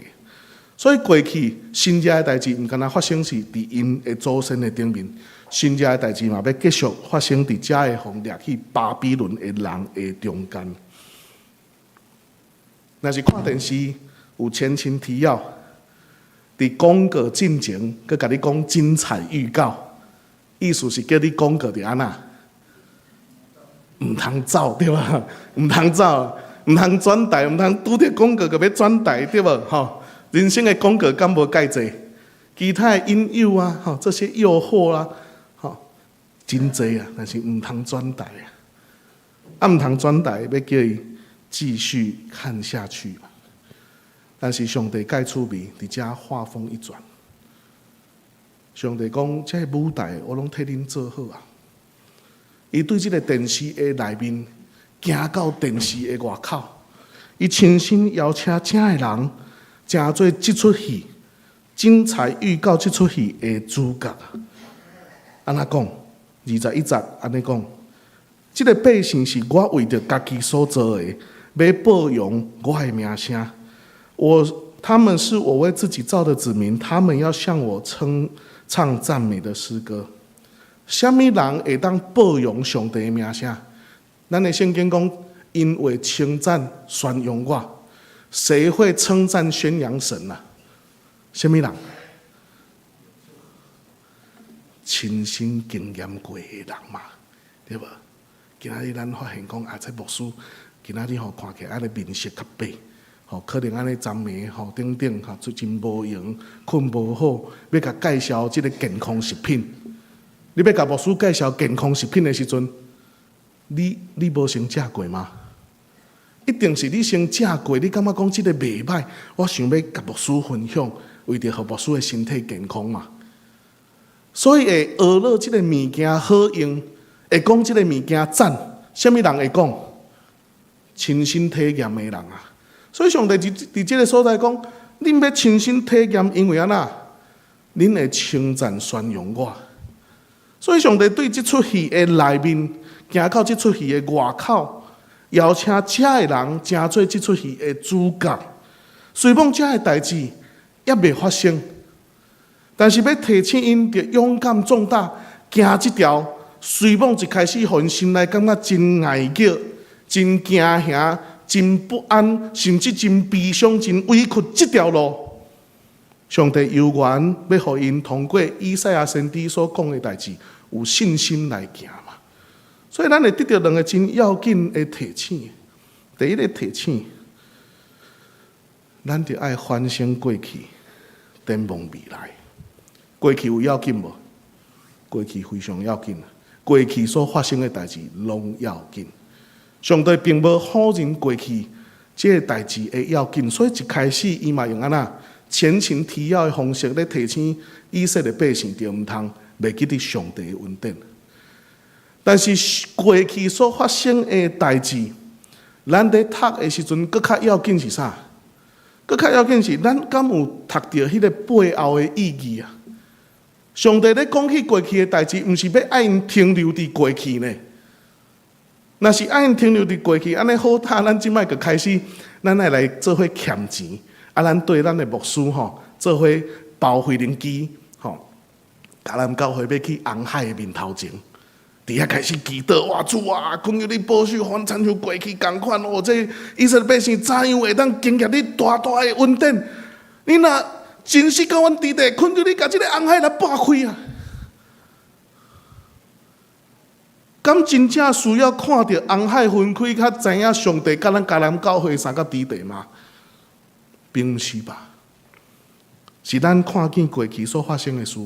所以過去神蹟的代誌，毋干焦發生是佇𪜶的祖先的頂面。神蹟的代誌嘛，欲繼續發生佇遮个予掠去巴比倫的人的中間。若是看電視有前情提要，佇廣告進前，閣共你講精彩預告，意思是叫你廣告著按怎？毋通走對無？毋通走，毋通轉台，毋通拄著廣告閣欲轉台對無？吼，人生的廣告敢無蓋濟？其他的引誘啊，吼，這些誘惑啊，吼，真濟啊，但是毋通轉台啊，啊，毋通轉台，欲叫伊繼續看下去。但是上帝蓋趣味，佇遮話鋒一轉，上帝講：這个舞台我攏替恁做好啊！伊對這个電視的內面，行到電視的外口，伊親身邀請遮的人，成做這齣戲精彩預告這齣戲的主角。按怎講？21節按呢講，這个百姓是我為著家己所造的，欲報揚我的名聲。他們是我為自己造的子民，他們要向我稱唱讚美的詩歌。啥物人會當報揚上帝的名聲？咱的聖經講，𪜶會稱讚宣揚我。誰會稱讚宣揚神啊？啥物人？親身經驗過的人嘛，對無？今仔日咱發現講啊，這牧師今仔日吼看起來按呢面色較白。吼，可能按呢昨暝吼等等吼，最近無閒，睏無好，欲共介紹這个健康食品。你欲共牧師介紹健康食品的時陣，你無先食過嗎？一定是你先食過，你感覺講這个袂䆀，我想欲共牧師分享，為著予牧師的身體健康嘛。所以會學了這个物件好用，會講這个物件讚，啥物人會講？親身體驗的人啊。所以上帝佇這个所在講，恁欲親身體驗，因為按怎？恁會稱讚宣揚我。所以上帝對這齣戲的內面，行到這齣戲的外口，邀請遮的人，成做這齣戲的主角。雖罔遮的代誌猶未發生，但是欲提醒𪜶著勇敢壯膽行這條。雖罔一開始予𪜶心內感覺真礙熱、真驚嚇、真不安，甚至真悲傷、真委屈，這條路，上帝猶原欲予𪜶通過以賽亞先知所講的代誌，有信心來行嘛。所以咱會得著兩个真要緊的提醒。第一个提醒，咱著愛反省過去，展望未來。過去有要緊無？過去非常要緊。過去所發生的代誌攏要緊。上帝並無否認過去這个代誌的要緊，所以一開始伊嘛用按怎前情提要的方式咧提醒以色列百姓，著毋通袂記得上帝的恩典。但是過去所發生的代誌，咱佇讀的時陣，閣較要緊是啥？閣較要緊是，咱敢有讀著彼个背後的意義啊？上帝咧講起過去的代誌，毋是欲愛𪜶停留佇過去呢？若是愛𪜶停留佇過去，按呢好焦，咱這擺就開始，咱愛來做伙欠錢，啊，咱對咱的牧師吼做伙包飛輪機吼，迦南教會欲去紅海的面頭前，佇遐開始祈禱，哇主啊，懇求你保守，予阮親像過去仝款哦，這以色列百姓怎樣會當經驗你大大的恩典？你若真實佮阮佇咧，懇求你共這个紅海來擘開啊！敢真正需要看著紅海分開，才知影上帝佮咱迦南教會相佮佇咧嗎？並毋是吧？是咱看見過去所發生的事，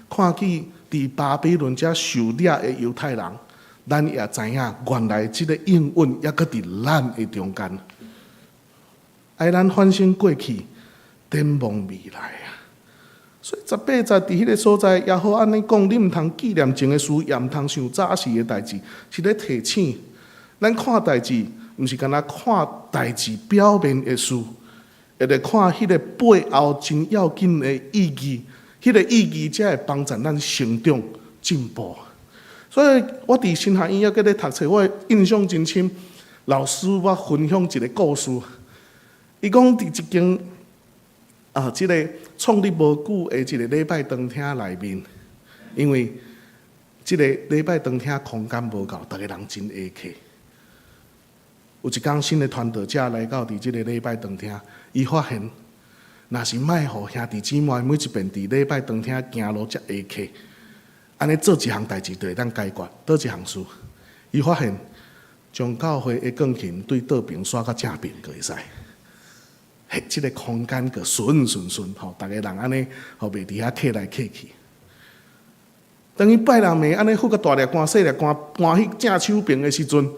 看見佇巴比倫遮受掠的猶太人，咱也知影原來這个應允猶閣佇咱的中間。愛咱反省過去，展望未來啊！所以18節佇彼个所在，耶和華按呢講：你毋通紀念前的事，也毋通想早時的代誌，是咧提醒咱看代誌，毋是干焦看代誌表面的事，會咧看彼个背後真要緊的意義，彼个意義才會幫助咱成長進步。所以我佇神學院猶閣咧讀冊，我印象真深。老師我分享一个故事，伊講佇一間啊，這个創立無久的一个禮拜堂廳內面，因為這个禮拜堂廳空間無夠，逐个人真下客。有一工新的傳道者來到佇這个禮拜堂廳，伊發現，若是莫予兄弟姊妹每一遍佇禮拜堂廳行路遮下客，按呢做一項代誌就會當解決，佗一項事？伊發現將教會的鋼琴對倒爿徙較正爿就會使。彼，這个空間閣順順順吼，逐个人按呢吼袂佇遐客來客去。當伊拜六暝按呢付較大粒汗、細粒汗搬去正手爿的時陣，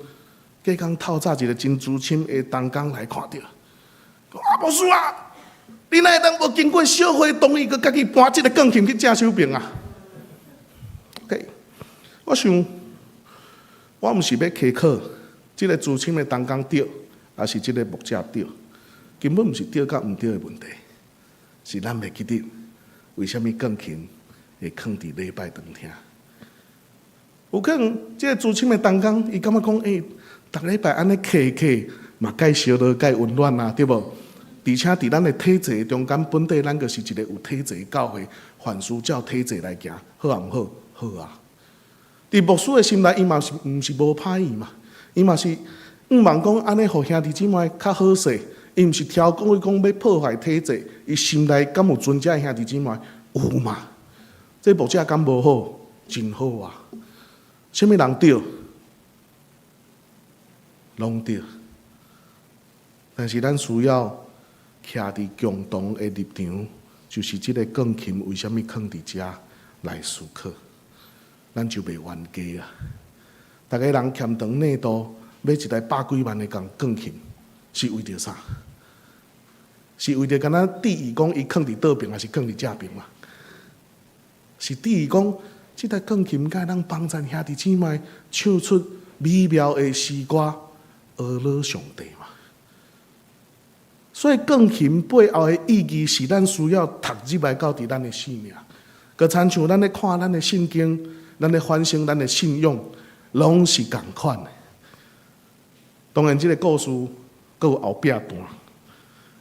隔工透早一个真資深的同工來看著，講啊，牧師啊，你哪會當無經過小會同意，閣家己搬這个鋼琴去正手爿啊？OK，我想我毋是欲稽考這个資深的同工對，抑是這个牧者對，根本毋是對佮毋對的問題，是咱袂記得為啥物鋼琴會囥佇禮拜堂廳。有可能這個資深的同工，伊感覺講，欸，逐禮拜按呢客客嘛，蓋燒熱蓋溫暖啊，對無？而且佇咱的體制中間，本底咱就是一個有體制的教會，凡事照體制來行，好抑毋好？好啊！佇牧師的心內，伊嘛是毋是無歹意嘛？伊嘛是向望講按呢，予兄弟姊妹較好勢。伊毋是挑講伊講欲破壞體制，伊心內敢有尊這兄弟姊妹？有嘛？這牧者敢無好？真好啊！啥物人對？攏對。但是咱需要徛佇共同的立場，就是這个鋼琴為啥物囥佇遮來思考，咱就袂冤家啊！逐个人欠長領度買一台百幾萬的鋼鋼琴，是為著啥？是為著敢若質疑講伊囥佇佗爿，抑是囥佇正爿嘛？是質疑講，這台鋼琴敢會當幫贊兄弟姊妹唱出美妙的詩歌，呵咾上帝嘛？所以鋼琴背後的意義是咱需要讀入來到佇咱的生命。閣親像咱咧看咱的聖經，咱咧反省咱的信仰，攏是仝款的。當然，這个故事閣有後壁段。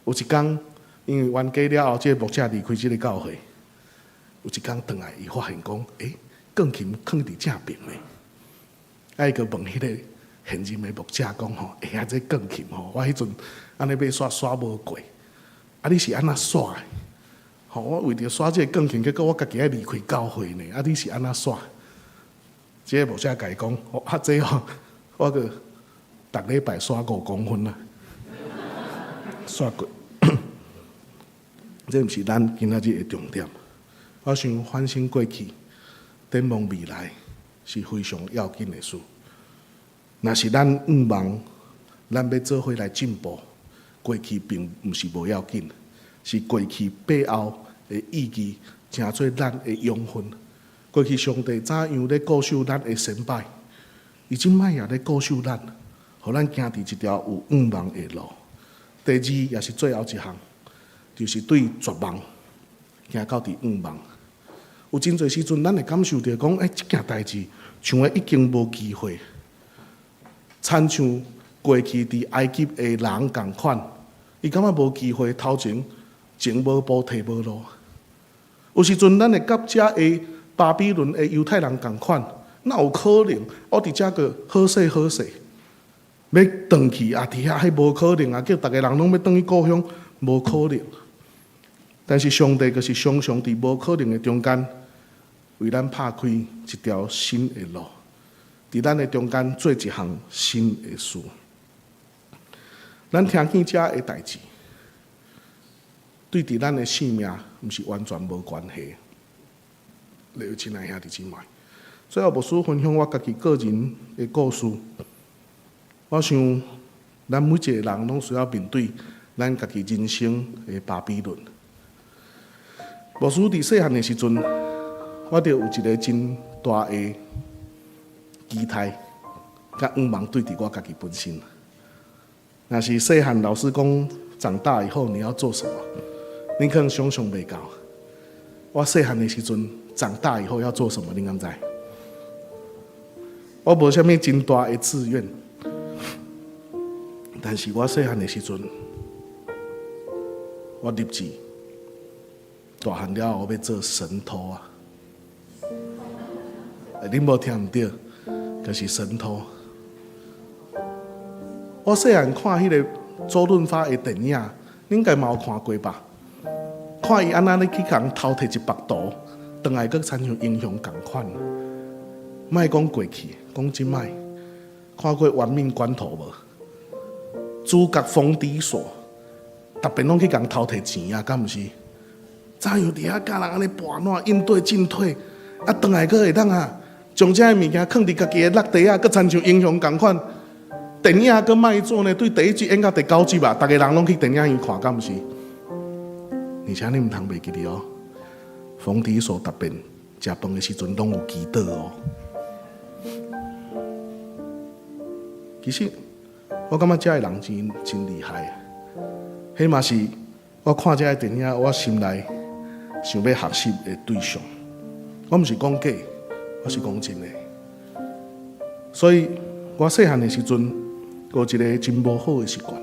有一工，因為冤家了後，這个牧者離開這个教會。有一工轉來，伊發現講，欸，鋼琴囥佇正爿咧。啊，伊閣問彼个現任的牧者講吼，欸啊，這鋼琴吼，我彼陣按呢欲煞煞無過，啊，你是按怎煞的？吼，我為著煞這个鋼琴，結果我家己愛離開教會呢。啊，你是按怎煞？這个牧者共伊講，啊，這吼，我閣逐禮拜煞5公分啊，煞過。這毋是咱今仔日的重點。我想反省過去，展望未來是非常要緊的事。若是咱向望，咱欲做伙來進步，過去並毋是無要緊，是過去背後的意義，成做咱的養分。過去上帝怎樣咧顧守咱的先輩，伊這擺也咧顧守咱，予咱行佇一條有向望的路。第二，也是最後一項，就是對絕望行到佇向望。有真濟時陣，咱會感受著講，欸，這件代誌像會已經無機會，親像過去佇埃及的人仝款，伊感覺無機會，頭前前無步，退無路。有時陣，咱會佮遮的巴比倫的猶太人仝款，哪有可能？我佇遮閣好勢好勢，欲轉去啊！佇遐彼無可能啊！叫逐个人攏欲轉去故鄉，無可能。但是上帝閣是常常佇無可能的中間，為咱拍開一條新的路，佇咱的中間做一項新的事。咱聽見遮的代誌，對佇咱的性命，毋是完全無關係。各位親愛兄弟姊妹，最後牧師分享我家己個人的故事。我想，咱每一個人攏需要面對咱家己人生的巴比倫。牧師佇細漢的時陣，我就有一個真大的期待，佮向望對佇我家己本身。若是細漢老師講，長大以後你要做什麼？你可能想像袂到。我細漢的時陣，長大以後要做什麼？你敢知？我無啥物真大的志願，但是我細漢的時陣，我立志大漢了後，我欲做神偷啊！欸，恁無聽毋著，就是神偷。我細漢看彼个周潤發的電影，恁應該嘛有看過吧？看伊按怎咧去共人偷提一幅圖，轉來閣親像英雄仝款。莫講過去，講這擺，看過《玩命關頭》無？主角馮迪索，逐遍攏去共偷提錢啊，敢毋是？怎樣佇遐教人按呢跋爛應對進退？啊，轉來閣會當啊，將這个物件囥佇家己的落袋仔，閣親像英雄仝款。電影閣賣做呢，對第一集演到第九集啊，逐个人攏去電影院看，敢毋是？而且你毋通袂記得哦，馮迪索逐遍食飯的時陣攏有祈禱哦。其實我感覺這个人真真厲害，彼嘛是我看這个電影，我心內想欲學習的對象。我毋是講假，我是講真的。所以我細漢的時陣，有一个真無好的習慣，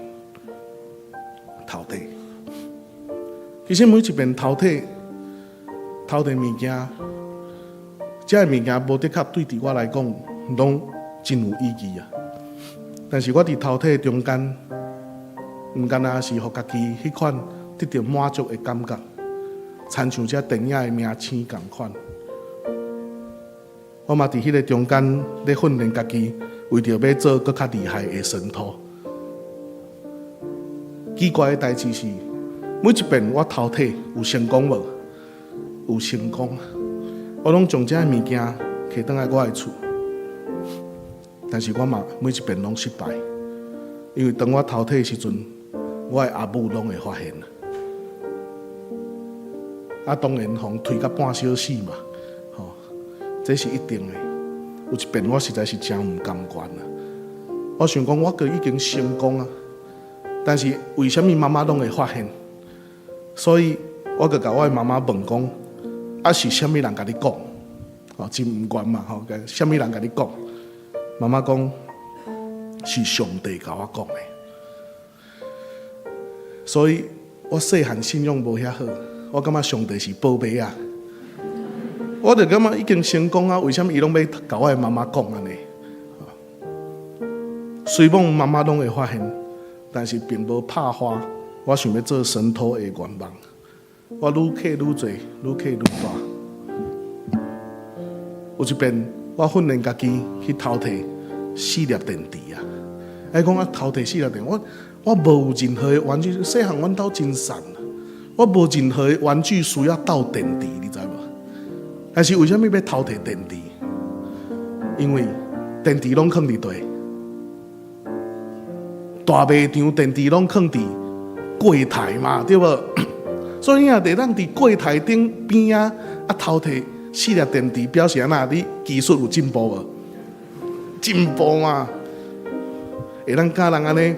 偷提。其實每一遍偷提，偷提物件，這个物件無的確對佇我來講，攏真有意義啊。但是我佇偷提中間，毋干焦是予家己彼款得著滿足的感覺，親像這電影的明星仝款。我嘛佇彼个中間咧訓練家己，為著欲做閣較厲害的神偷。奇怪的代誌是，每一遍我偷提有成功無？有成功，我攏將這个物件提轉來我的厝，但是我嘛每一遍攏失敗，因為當我偷提的時陣，我的阿母攏會發現。啊，當然予人推甲半小死嘛，吼，這是一定的。有一遍我實在是誠毋甘願啊！我想講我閣已經成功啊，但是為啥物媽媽攏會發現？所以我就共我的媽媽問講：啊是啥物人共你講？哦，真毋甘嘛，吼！啥物人共你講？媽媽講是上帝共我講的。所以我細漢信仰無遐好，我感覺上帝是報馬仔。我就感覺已經成功啊，為啥物伊攏欲共我的媽媽講按呢？雖罔媽媽攏會發現，但是並無拍破我想欲做神偷的願望。我愈刻愈濟，愈刻愈大。有一遍，我訓練家己去偷提四粒電池啊！愛講啊，偷提四粒電，我我無任何的玩具。細漢阮兜真散，我無任何的玩具需要鬥電池，你知無？但是為啥物欲偷提電池？因為電池攏囥佇佗？大賣場電池攏囥佇櫃檯嘛，對無？所以你若會當佇櫃檯頂邊仔啊偷提四粒電池，表示按怎？你技術有進步無？進步嘛，會當佮人按呢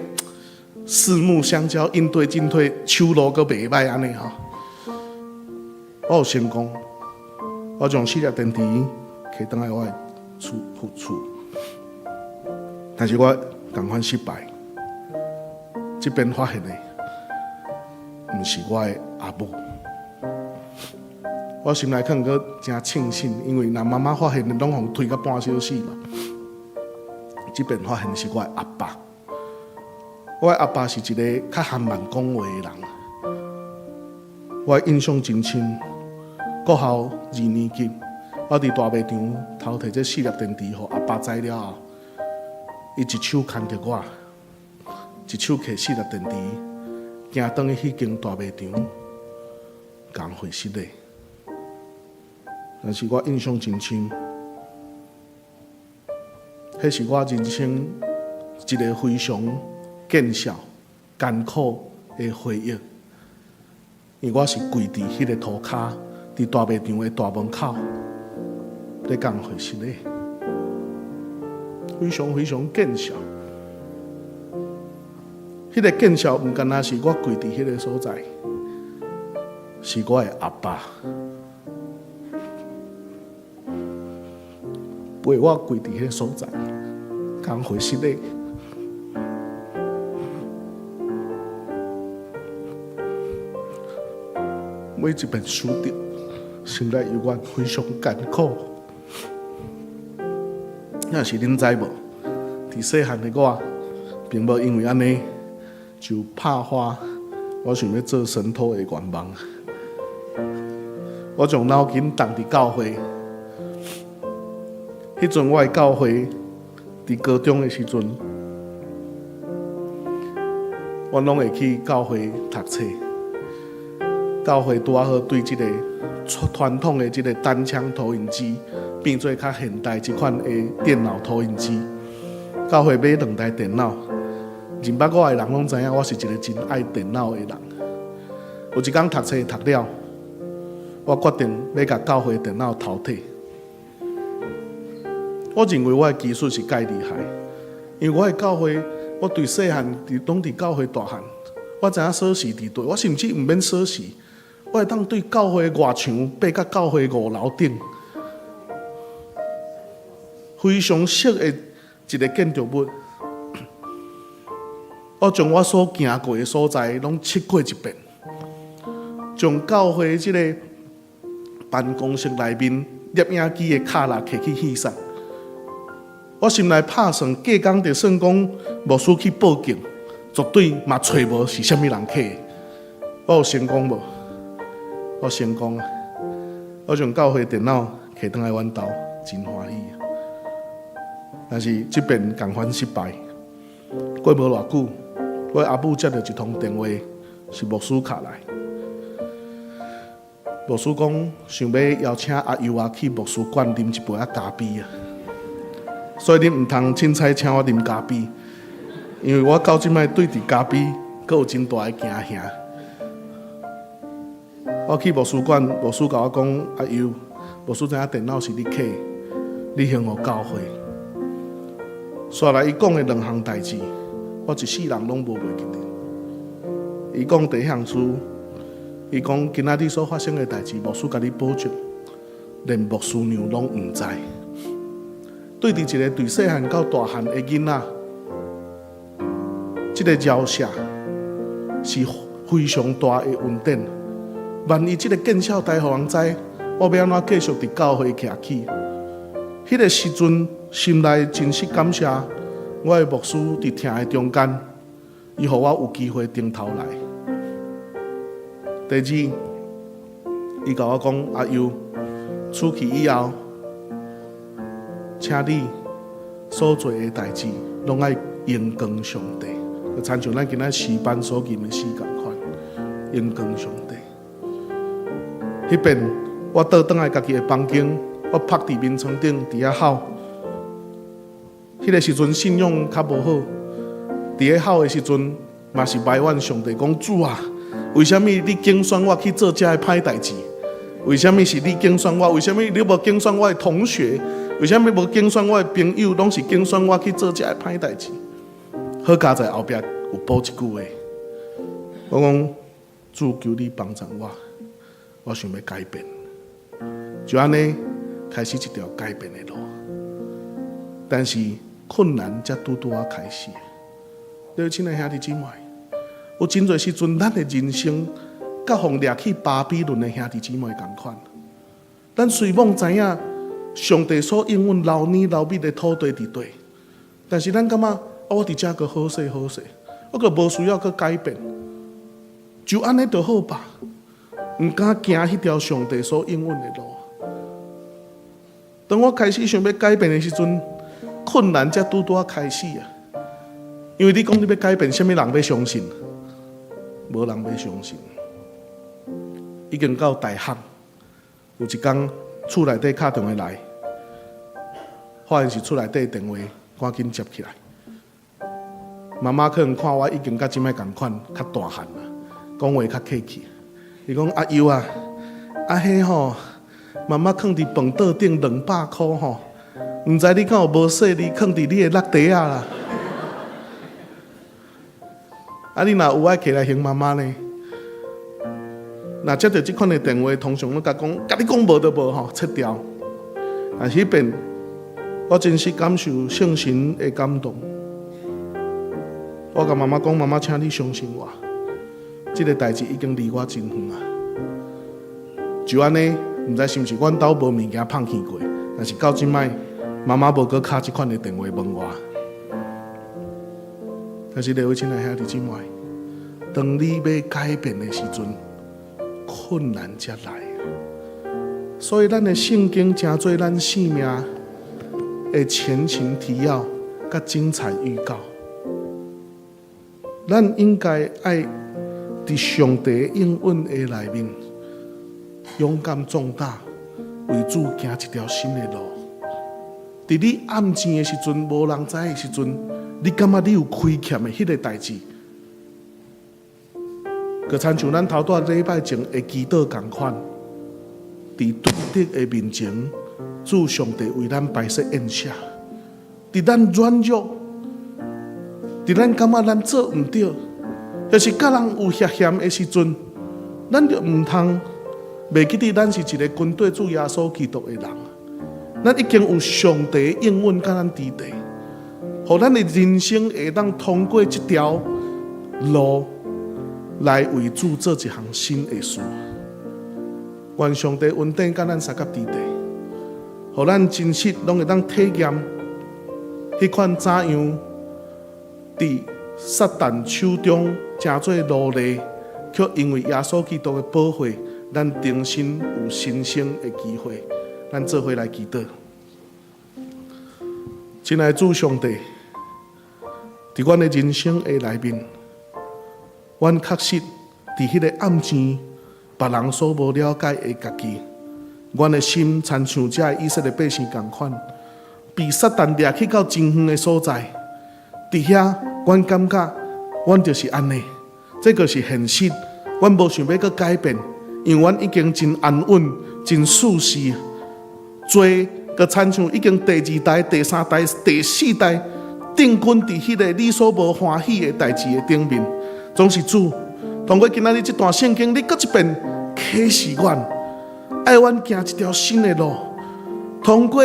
四目相交，應對進退，手路閣袂䆀按呢吼。我有成功，我將四粒電池提轉來我的厝厝，但是我仝款失敗。這遍發現的，毋是我的阿母。我心內可能閣誠慶幸，因為若媽媽發現，攏予人推甲半小死嘛。這遍發現是我的阿爸。我的阿爸是一个較含慢講話的人。我印象真深，國校二年級，我佇大賣場偷提這四粒電池，予阿爸知了後，伊一手牽著我，一手提四粒電池，行轉去彼間大賣場，共回失禮。但是我印象真深，彼是我人生一个非常見笑、艱苦的回憶。因為我是跪佇彼个塗跤，佇大賣場的大門口，咧共回失禮，非常非常見笑。彼个見笑毋干焦是我跪佇彼个所在，是我的阿爸陪我跪佇彼个所在，共回失禮。每一遍想著，心內猶原非常艱苦。但是恁知無？佇細漢的我，並無因為按呢就拍破我想欲做神偷的願望。我將腦筋動佇教會，彼陣我的教會佇高中的時陣，阮攏會去教會讀冊。教會拄仔好對這个傳統的這个單槍投影機變做較現代這款的電腦投影機。教會買兩台電腦，認捌我的人攏知影，我是一个真愛電腦的人。有一工讀冊讀了，我決定欲共教會電腦偷提。我認為我的技術是蓋厲害，因為我的教會，我對細漢佇攏佇教會大漢，我知影鎖匙佇佗，我甚至毋免鎖匙，我會當對教會外牆爬到教會五樓頂，非常熟的一个建築物。我將我所行過的所在攏測過一遍，將教會這个辦公室內面攝影機的卡啦摕去戲殺。我心內拍算，隔工就算講牧師去報警，絕對嘛揣無是啥物人揢的。我有成功無？我成功啊！我將教會電腦摕轉來阮兜，真歡喜。但是這遍仝款失敗。過無偌久，我阿母接著一通電話，是牧師敲來。牧師講想欲邀請阿尤啊去牧師館啉一杯仔咖啡啊。所以你毋通凊彩請我啉咖啡，因為我到這擺對佇咖啡閣有真大的驚嚇。我去牧師館，牧師共我講：阿尤，牧師知影電腦是你揢，你還予教會。紲來伊講的兩項代誌，我一世人攏無袂記得。伊講第一項事，伊講今仔日所發生的代誌，牧師共你保證，連牧師娘攏毋知。對佇一个對細漢到大漢的囡仔，這个饒赦是非常大的恩典。萬一這个見笑代予人知，我欲按怎繼續佇教會徛起？彼个時陣，心內真實感謝我的牧師佇疼的中間，伊予我有機會轉頭來。第二，伊共我講：阿尤，出去以後，請你所做的代誌，攏愛榮光上帝。就親像咱今仔詩班所吟的詩仝款，榮光上帝。彼遍我倒轉來家己的房間，我趴佇眠床頂佇遐哭。彼个時陣信仰較無好，佇咧哭的時陣，嘛是埋怨上帝講：主啊，為啥物你揀選我去做這个歹代誌？為啥物是你揀選我？為啥物你無揀選我的同學？為啥物無揀選我的朋友？攏是揀選我去做這个歹代誌？好佳哉後壁有補一句話，我講主求你幫助我，我想欲改變，就按呢開始一條改變的路。但是困難才拄拄仔開始。各位親愛兄弟姊妹，有真濟時陣，咱的人生佮予掠去巴比倫的兄弟姊妹仝款。咱雖罔知影上帝所應允流奶流蜜的土地佇佗，但是咱感覺啊，我佇遮閣好勢好勢，我閣無需要閣改變，就按呢就好吧。毋敢行彼條上帝所應允的路。當我開始想欲改變的時陣，困難才拄拄仔開始啊！因為你講你欲改變，啥物人欲相信？無人欲相信。已經到大學，有一工厝內底敲電話來，發現是厝內底電話，趕緊接起來。媽媽可能看我已經佮這擺仝款，較大漢啦，講話較客氣。伊講阿尤啊，啊彼吼，媽媽囥佇飯桌頂200箍吼，毋知你敢有無細膩囥佇你的落袋仔啦？啊，你若有愛揢來還媽媽呢？若接著這款的電話，通常攏共講，共你講無就無吼，切掉。但是彼遍，我真實感受聖神的感動。我共媽媽講，媽媽，請你相信我，這个代誌已經離我真遠啊。就按呢，毋知是毋是阮兜無物件放棄過，但是到這擺，媽媽無閣敲這款的電話問我。但是各位親愛兄弟姊妹，當你欲改變的時陣，困難才來。所以咱的聖經成做咱生命的前情提要，佮精彩預告。咱應該愛佇上帝應允的內面，勇敢壯膽，為主行一條新的路。佇你暗錢的時陣，無人知的時陣，你感覺你有虧欠的彼个代誌，就親像咱頭拄仔禮拜前的祈禱仝款，佇對敵的面前，主上帝為咱擺設宴席。佇咱軟弱，佇咱感覺咱做毋對，抑是佮人有涉嫌的時陣，咱就毋通袂記得咱是一個跟綴主耶穌基督的人。咱已經有上帝應允佮咱佇底，予咱的人生會當通過這條路來為主做一項新的事。願上帝恩典佮咱相佮佇底，予咱真實攏會當體驗彼款怎樣佇撒旦手中成做奴隸，卻因為耶穌基督的寶血，咱重新有新生的機會。咱做伙來祈禱，親愛的主上帝，佇阮的人生的內面，阮確實佇彼个暗錢，別人所無了解的家己，阮的心親像這个以色列百姓仝款，被撒旦掠去到真遠的所在。佇遐，阮感覺阮就是按呢，這個是現實。阮無想欲閣改變，因為阮已經真安穩、真舒適。做閣親像已經第二代、第三代、第四代定根佇彼个你所無歡喜的代誌的頂面，總是主通過今仔日這段聖經，你閣一遍啟示阮，愛阮行一條新的路。通過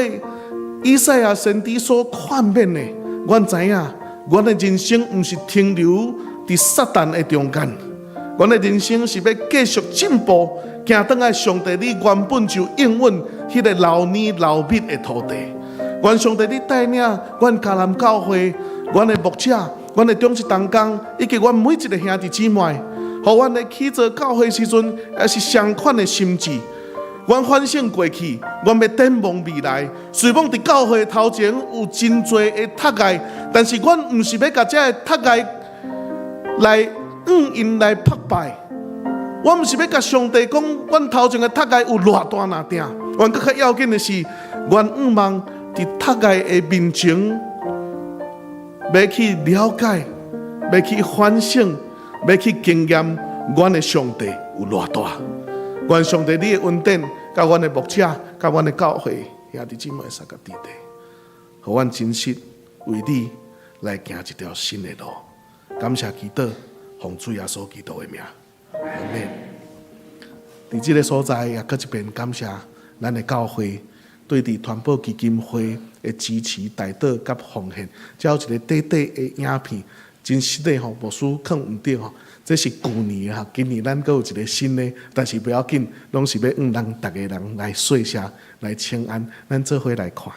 以賽亞先知所勸勉的，阮知影，阮的人生毋是停留佇撒旦的中間，阮的人生是欲繼續進步，行轉來上帝你原本就應允彼个流奶流蜜的土地。願上帝你帶領阮迦南教會，阮的牧者，阮的長執同工，以及阮每一个兄弟姊妹，予阮咧起做教會時陣，也是相款的心志。阮反省過去，阮欲展望未來。雖罔佇教會頭前有真濟的窒礙，但是阮毋是欲共這个窒礙來向𪜶來拍敗。阮毋是欲共上帝講，阮頭前的窒礙有偌大若疼。阮閣較要緊的是，阮向望佇窒礙的面前，欲去了解，欲去反省，欲去經驗阮的上帝有偌大。願上帝你的恩典，佮阮的牧者，佮阮的教會兄弟姊妹相佮佇底，予阮真實為你來行一條新的路。感謝祈禱，奉主耶穌基督的名，阿們。佇這个所在，也閣一遍感謝咱的教會對佇傳播基金會的支持、代禱佮奉獻，才有一个短短的影片，真實的吼，牧師囥毋對吼。這是舊年哈，今年咱閣有一个新的，但是不要緊，攏是欲向咱逐个人來說聲，來請安，咱做伙來看。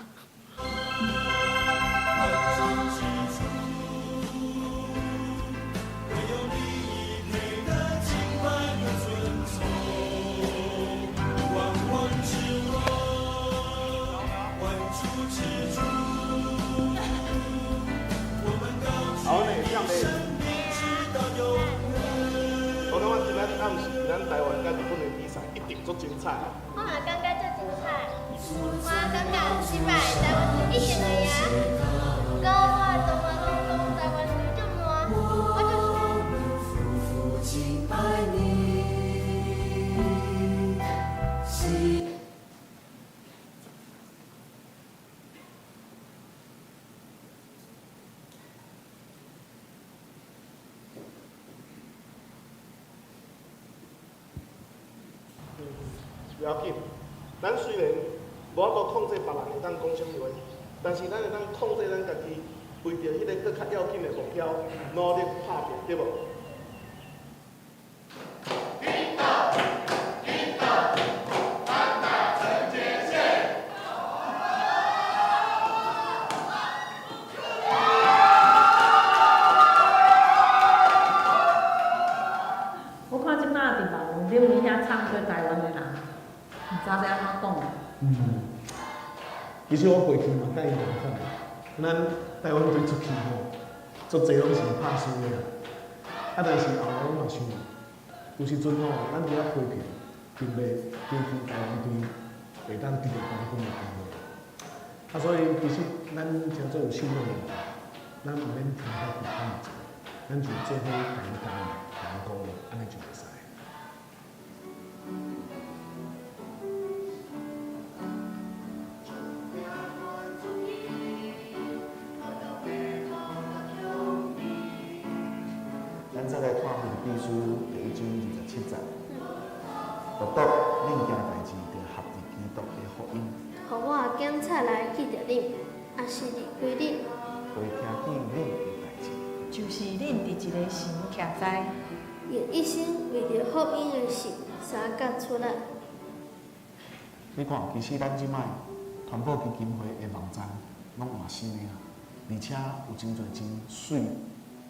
我感覺今仔日暗時，咱台灣佮日本的比賽一定足精彩。我嘛感覺足精彩，我感覺這擺台灣隊一定會贏。不過我的同學攏講台灣隊足爛，我就是。不要緊，咱雖然無法度控制別人會當講啥物話，但是咱會當控制咱家己，為著彼个閣較要緊的目標，努力拍拼，對無？我看這擺佇網路頂面遐唱歌台灣的人，毋知欲按怎講。其實我過去嘛，佮𪜶仝款，咱台灣隊出去吼，足濟攏是拍輸的啦。啊，但是後來我嘛想，有時陣吼，咱佇遐批評，並袂加添台灣隊會當得著冠軍的機會。啊，所以其實咱誠做有信仰的人，咱毋免聽遐其他物，咱就做伙共伊加油、共伊鼓勵，按呢就會使。咱再來看腓立比書第一章27節，獨獨恁行代誌，著合佇基督的福音。予我的警察來見著恁，抑是離開恁，會聽見恁的代誌。就是恁佇一個神徛在，用一生為著福音的事相共出力。你看，其實咱這擺傳播基金會的網站攏換新的啊，而且有真濟真媠、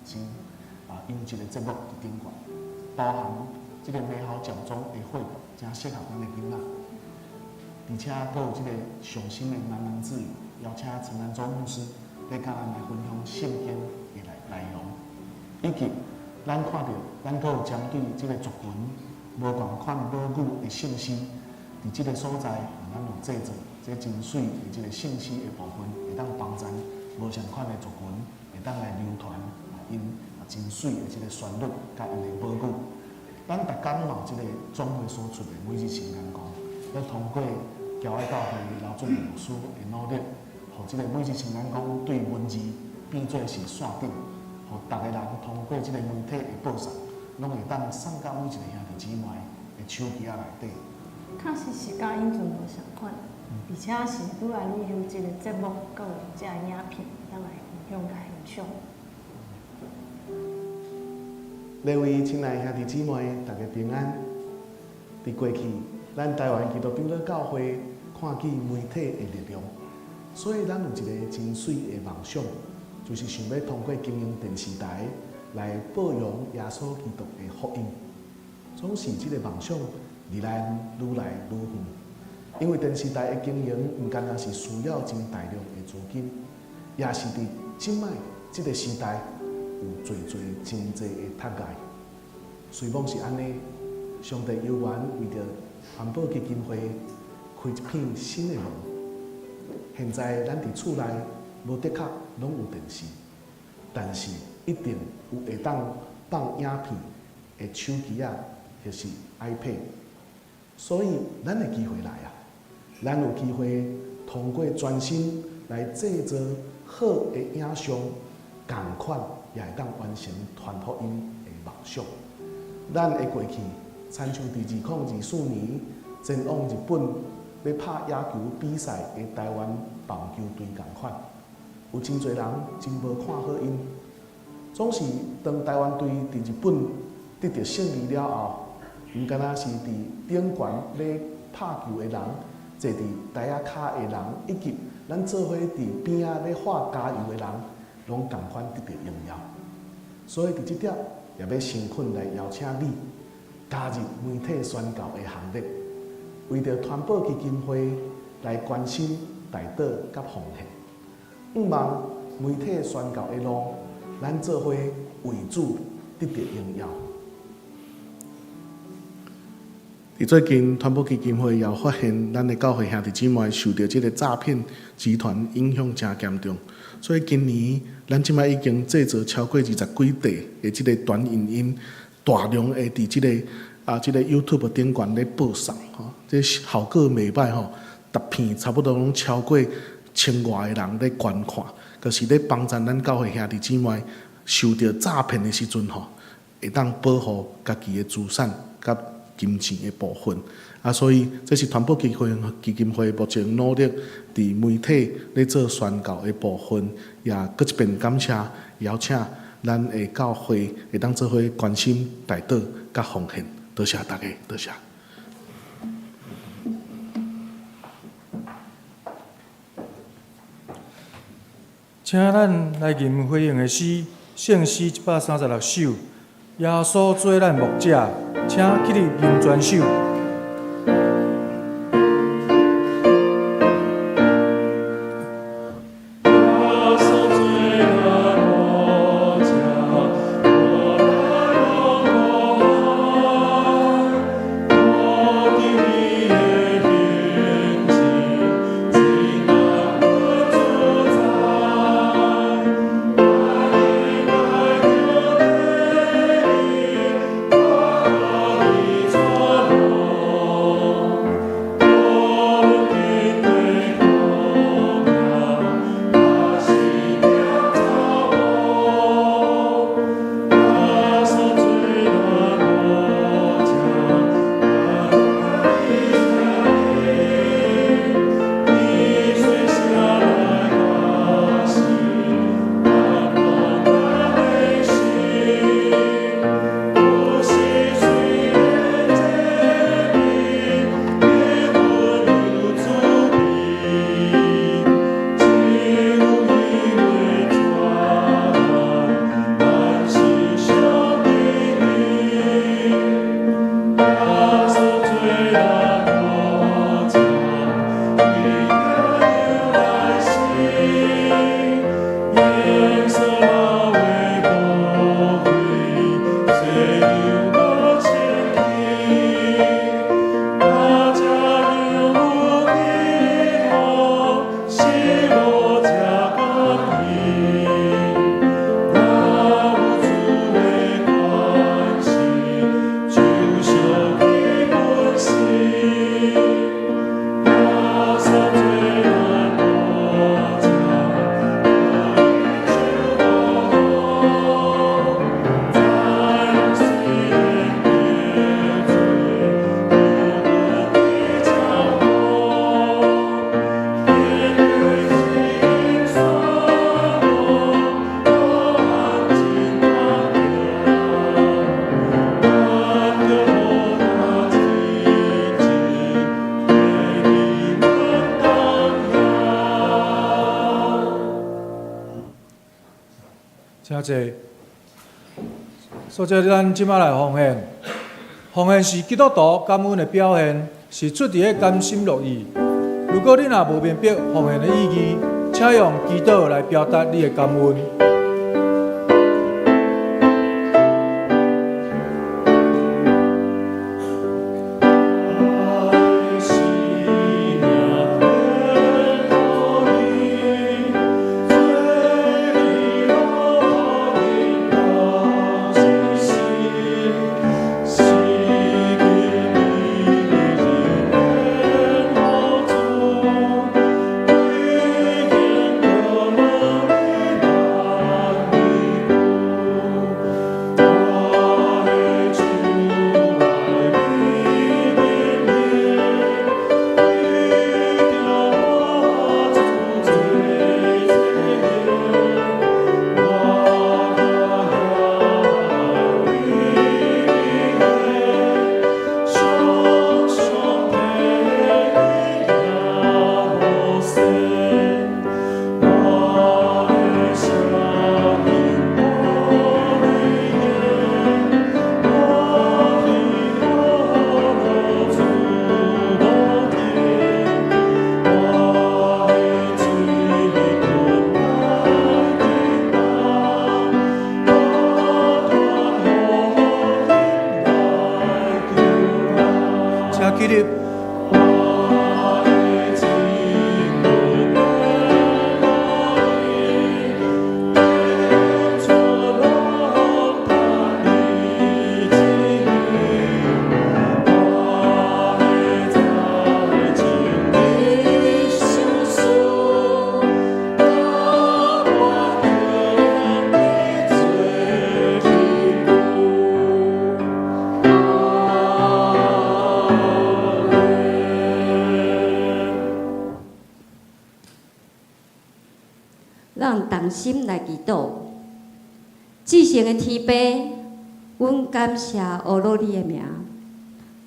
真優質的節目佇頂懸，包含這個美好獎章的繪本，誠適合咱的囡仔。而且閣有這個上新的喃喃自語，邀請陳南州牧師來佮咱來分享聖經的內容，以及咱看著咱閣有針對這個族群無仝款母語的聖詩，佇這個所在，咱有製作這真媠的這個聖詩的部分，會當幫助無仝款的族群，會當來流傳𪜶真媠的這個旋律，佮𪜶的母語。咱逐工嘛有這個總會所出的每日聖言光，欲通過僑愛教會劉俊牧師的努力，予這個每日聖言光對文字變做是線頂，予逐个人通過這個媒體的報送，攏會當送到每一個兄弟姊妹的手機仔內底。確實是佮以前無仝款，而且是愈來愈優質的節目，閣有這个影片，當來分享佮欣賞。各位親愛兄弟姊妹，大家平安。佇過去，咱台灣基督長老教會看見媒體的力量，所以咱有一个真媠的夢想，就是想欲通過經營電視台來報揚耶穌基督的福音。總是這个夢想離咱愈來愈遠，因為電視台的經營毋干焦是需要真大量的資金，也是佇這擺這个時代有濟濟真濟的窒礙。雖罔是按呢，上帝猶原為著環保基金會開一片新的門。現在咱佇厝內無的確攏有電視，但是一定有會當放影片的手機仔，或是 iPad。所以咱的機會來啊！咱有機會通過專心來製作好的影像，仝款也會當完成傳福音的夢想。咱的過去，親像佇2024年前往日本欲拍野球比賽的台灣棒球隊仝款，有真濟人真無看好𪜶。總是當台灣隊佇日本得著勝利了後，毋干焦是佇頂懸咧拍球的人，坐佇台仔跤的人，以及咱做伙佇邊仔咧喊加油的人，攏仝款得著榮耀。所以佇這點，也欲誠懇來邀請你加入媒體宣教的行列，為著傳播基金會來關心代禱佮奉獻。向望媒體宣教的路，咱做伙為主得著榮耀。佇最近，傳播基金會也發現，咱的教會兄弟姊妹受著這个詐騙集團影響誠嚴重，所以今年咱這擺已經製作超過20幾塊的這个短影音，大量的佇這个這个 YouTube 頂懸咧播送，吼，這效果袂䆀吼，逐片差不多攏超過千外个人咧觀看，就是咧幫助咱教會兄弟姊妹受著詐騙的時陣吼，會當保護家己的資產佮金錢的部分啊，所以這是傳播基金會目前努力佇媒體咧做宣教的部分，也閣一遍感謝邀請咱的教會會當做伙關心代禱佮奉獻，多謝大家，多謝。請咱來吟回應的詩，聖詩136首，耶穌做咱牧者，請起立吟全首。耶穌做咱牧者，我來請坐。所以咱這擺來奉獻，奉獻是基督徒感恩的表現，是出自甘心樂意。如果你若無明白奉獻的意義，請用祈禱來表達你的感恩。請起立。咱同心來祈禱，至聖的天父，阮感謝阿羅你的名，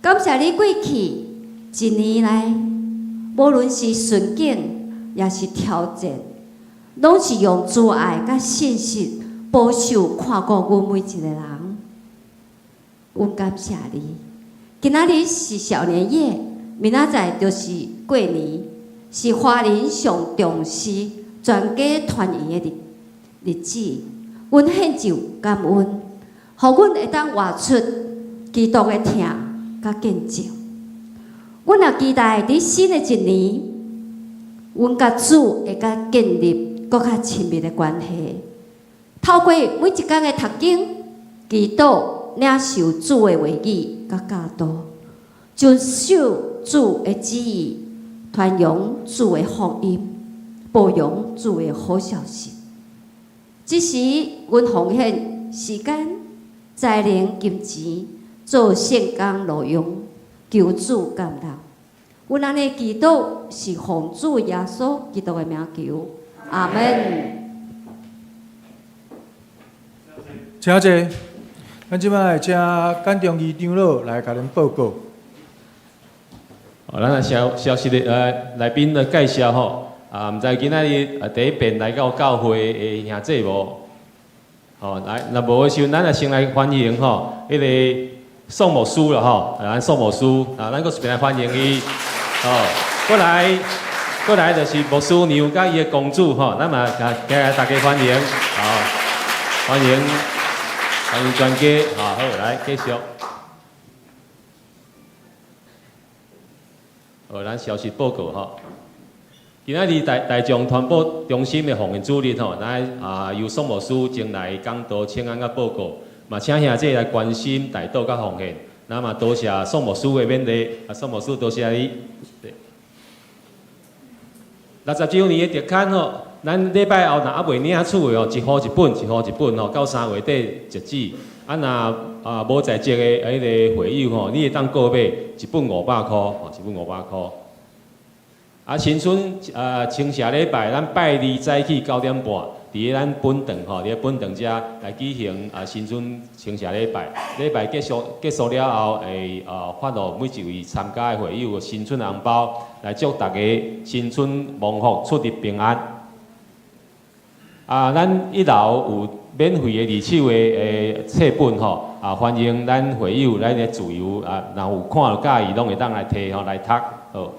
感謝你過去一年來，無論是順境，也是挑戰，攏是用慈愛佮信實保守看顧阮每一個人。阮感謝你。今仔日是小年夜，明仔載就是過年，是華人上重視全家團圓的日日子。阮獻上感恩，予阮會當活出基督的疼佮見證。阮也期待佇新的一年，阮佮主會佮建立閣較親密的關係。透過每一工的讀經、祈禱、領受主的話語佮教導，遵守主的旨意，傳揚主的福音，報揚主的好消息。這時，阮奉獻時間、才能、金錢，做聖工路用，求主感恩。阮按呢祈禱是奉主耶穌基督的名求，阿門。請坐。咱這擺請簡中義長老來共恁報告。哦，咱來消消息的來賓的介紹吼，啊，毋知今仔日第一遍來到教會的兄弟無？吼，來，若無的時陣，咱來先來歡迎吼，彼个宋牧師啦吼，咱宋牧師，啊，咱閣一遍來歡迎伊，吼，過來，過來就是牧師娘佮伊的公主吼，咱嘛共來大家歡迎，好，歡迎，歡迎全家，好，好，來繼續。好，咱消息報告吼。今仔日大大眾傳播中心的奉獻主日吼，咱啊由宋牧師前來講道、請安佮報告，嘛請兄弟來關心代禱佮奉獻。那嘛多謝宋牧師的勉勵，啊宋牧師多謝你。60週年的特刊吼，咱禮拜後若猶未領取的吼，一戶一本，一戶一本吼，到3月底截止。啊，若啊無在籍的彼个會友吼，你會當購買一本500箍，吼，一本500箍。啊，新春啊，清社禮拜，咱拜二早起9點半，佇咧咱本堂吼，佇咧本堂遮來舉行啊新春清社禮拜。禮拜結束結束了後，會發予每一位參加的會友新春紅包，來祝大家新春蒙福，出入平安。啊，咱一樓有免費的二手的冊本吼，啊，歡迎咱會友咱的自由啊，若有看著佮意，攏會當來提吼來讀。好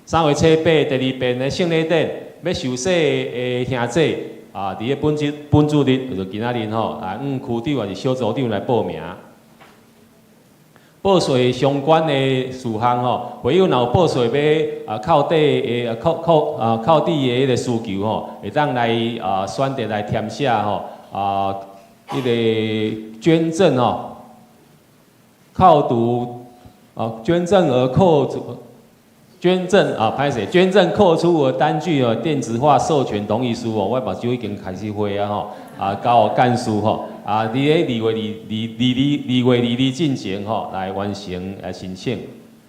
，3月初8第二遍的聖禮典，欲受洗的兄姊啊，佇咧本日本主日，就是今仔日吼，啊，向區長抑是小組長來報名。報稅相關的事項吼，會友若有報稅欲啊扣抵的扣扣啊扣抵的彼个需求吼，會當來啊選擇來填寫吼啊，彼个捐贈吼，扣除啊捐贈額扣除捐贈啊，歹勢，捐贈扣除額單據哦，電子化授權同意書哦，我目睭已經開始花啊吼，啊交予幹事吼。啊，佇咧2月22、2、2、2、2月22進前吼，來完成來申請。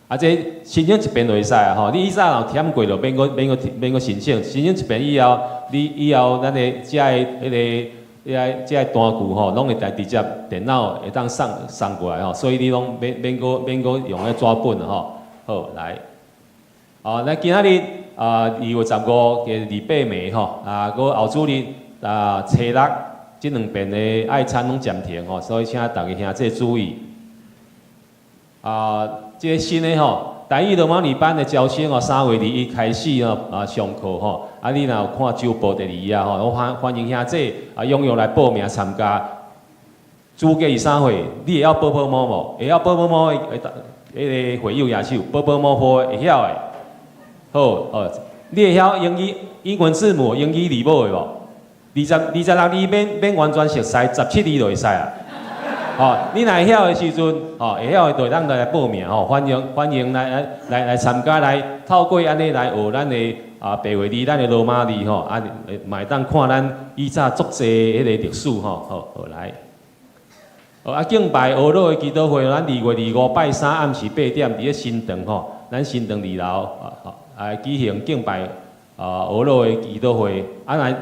啊，這申請一遍就會使啊吼，你以早若有填過就免閣免閣免閣申請。申請一遍以後，你以後咱的遮的彼个遐遮的單據吼，攏會來直接電腦會當送送過來吼，所以你攏免免閣免閣用彼紙本吼。好，來，哦，咱今仔日啊2月15嘅禮拜暝吼，啊，閣後主日啊初六。這兩遍的愛餐攏暫停吼，所以請逐家兄姊注意。啊，這個新的吼，台語羅馬字班的招生哦，3月21開始哦啊上課吼。啊，你若有看週報第二頁吼，我歡歡迎兄姊啊踴躍來報名參加。資格是啥貨？你會曉寶寶摸無？會曉寶寶摸的，彼個會友舉手，寶寶摸破會曉的。好哦，你會曉英語英文字母、英語字母的無？26字免免完全熟似，17字就會使啊。吼，你若會曉的時陣，吼會曉的就會當來報名吼，歡迎歡迎來來來來參加，來透過按呢來學咱的啊白話字，咱的羅馬字吼，啊嘛會當看咱以早足濟彼个歷史吼，好，好來。啊，敬拜呵咾的祈禱會，咱2月25拜三暗時8點，佇咧新堂吼，咱新堂二樓啊，來舉行敬拜啊呵咾的祈禱會，啊來。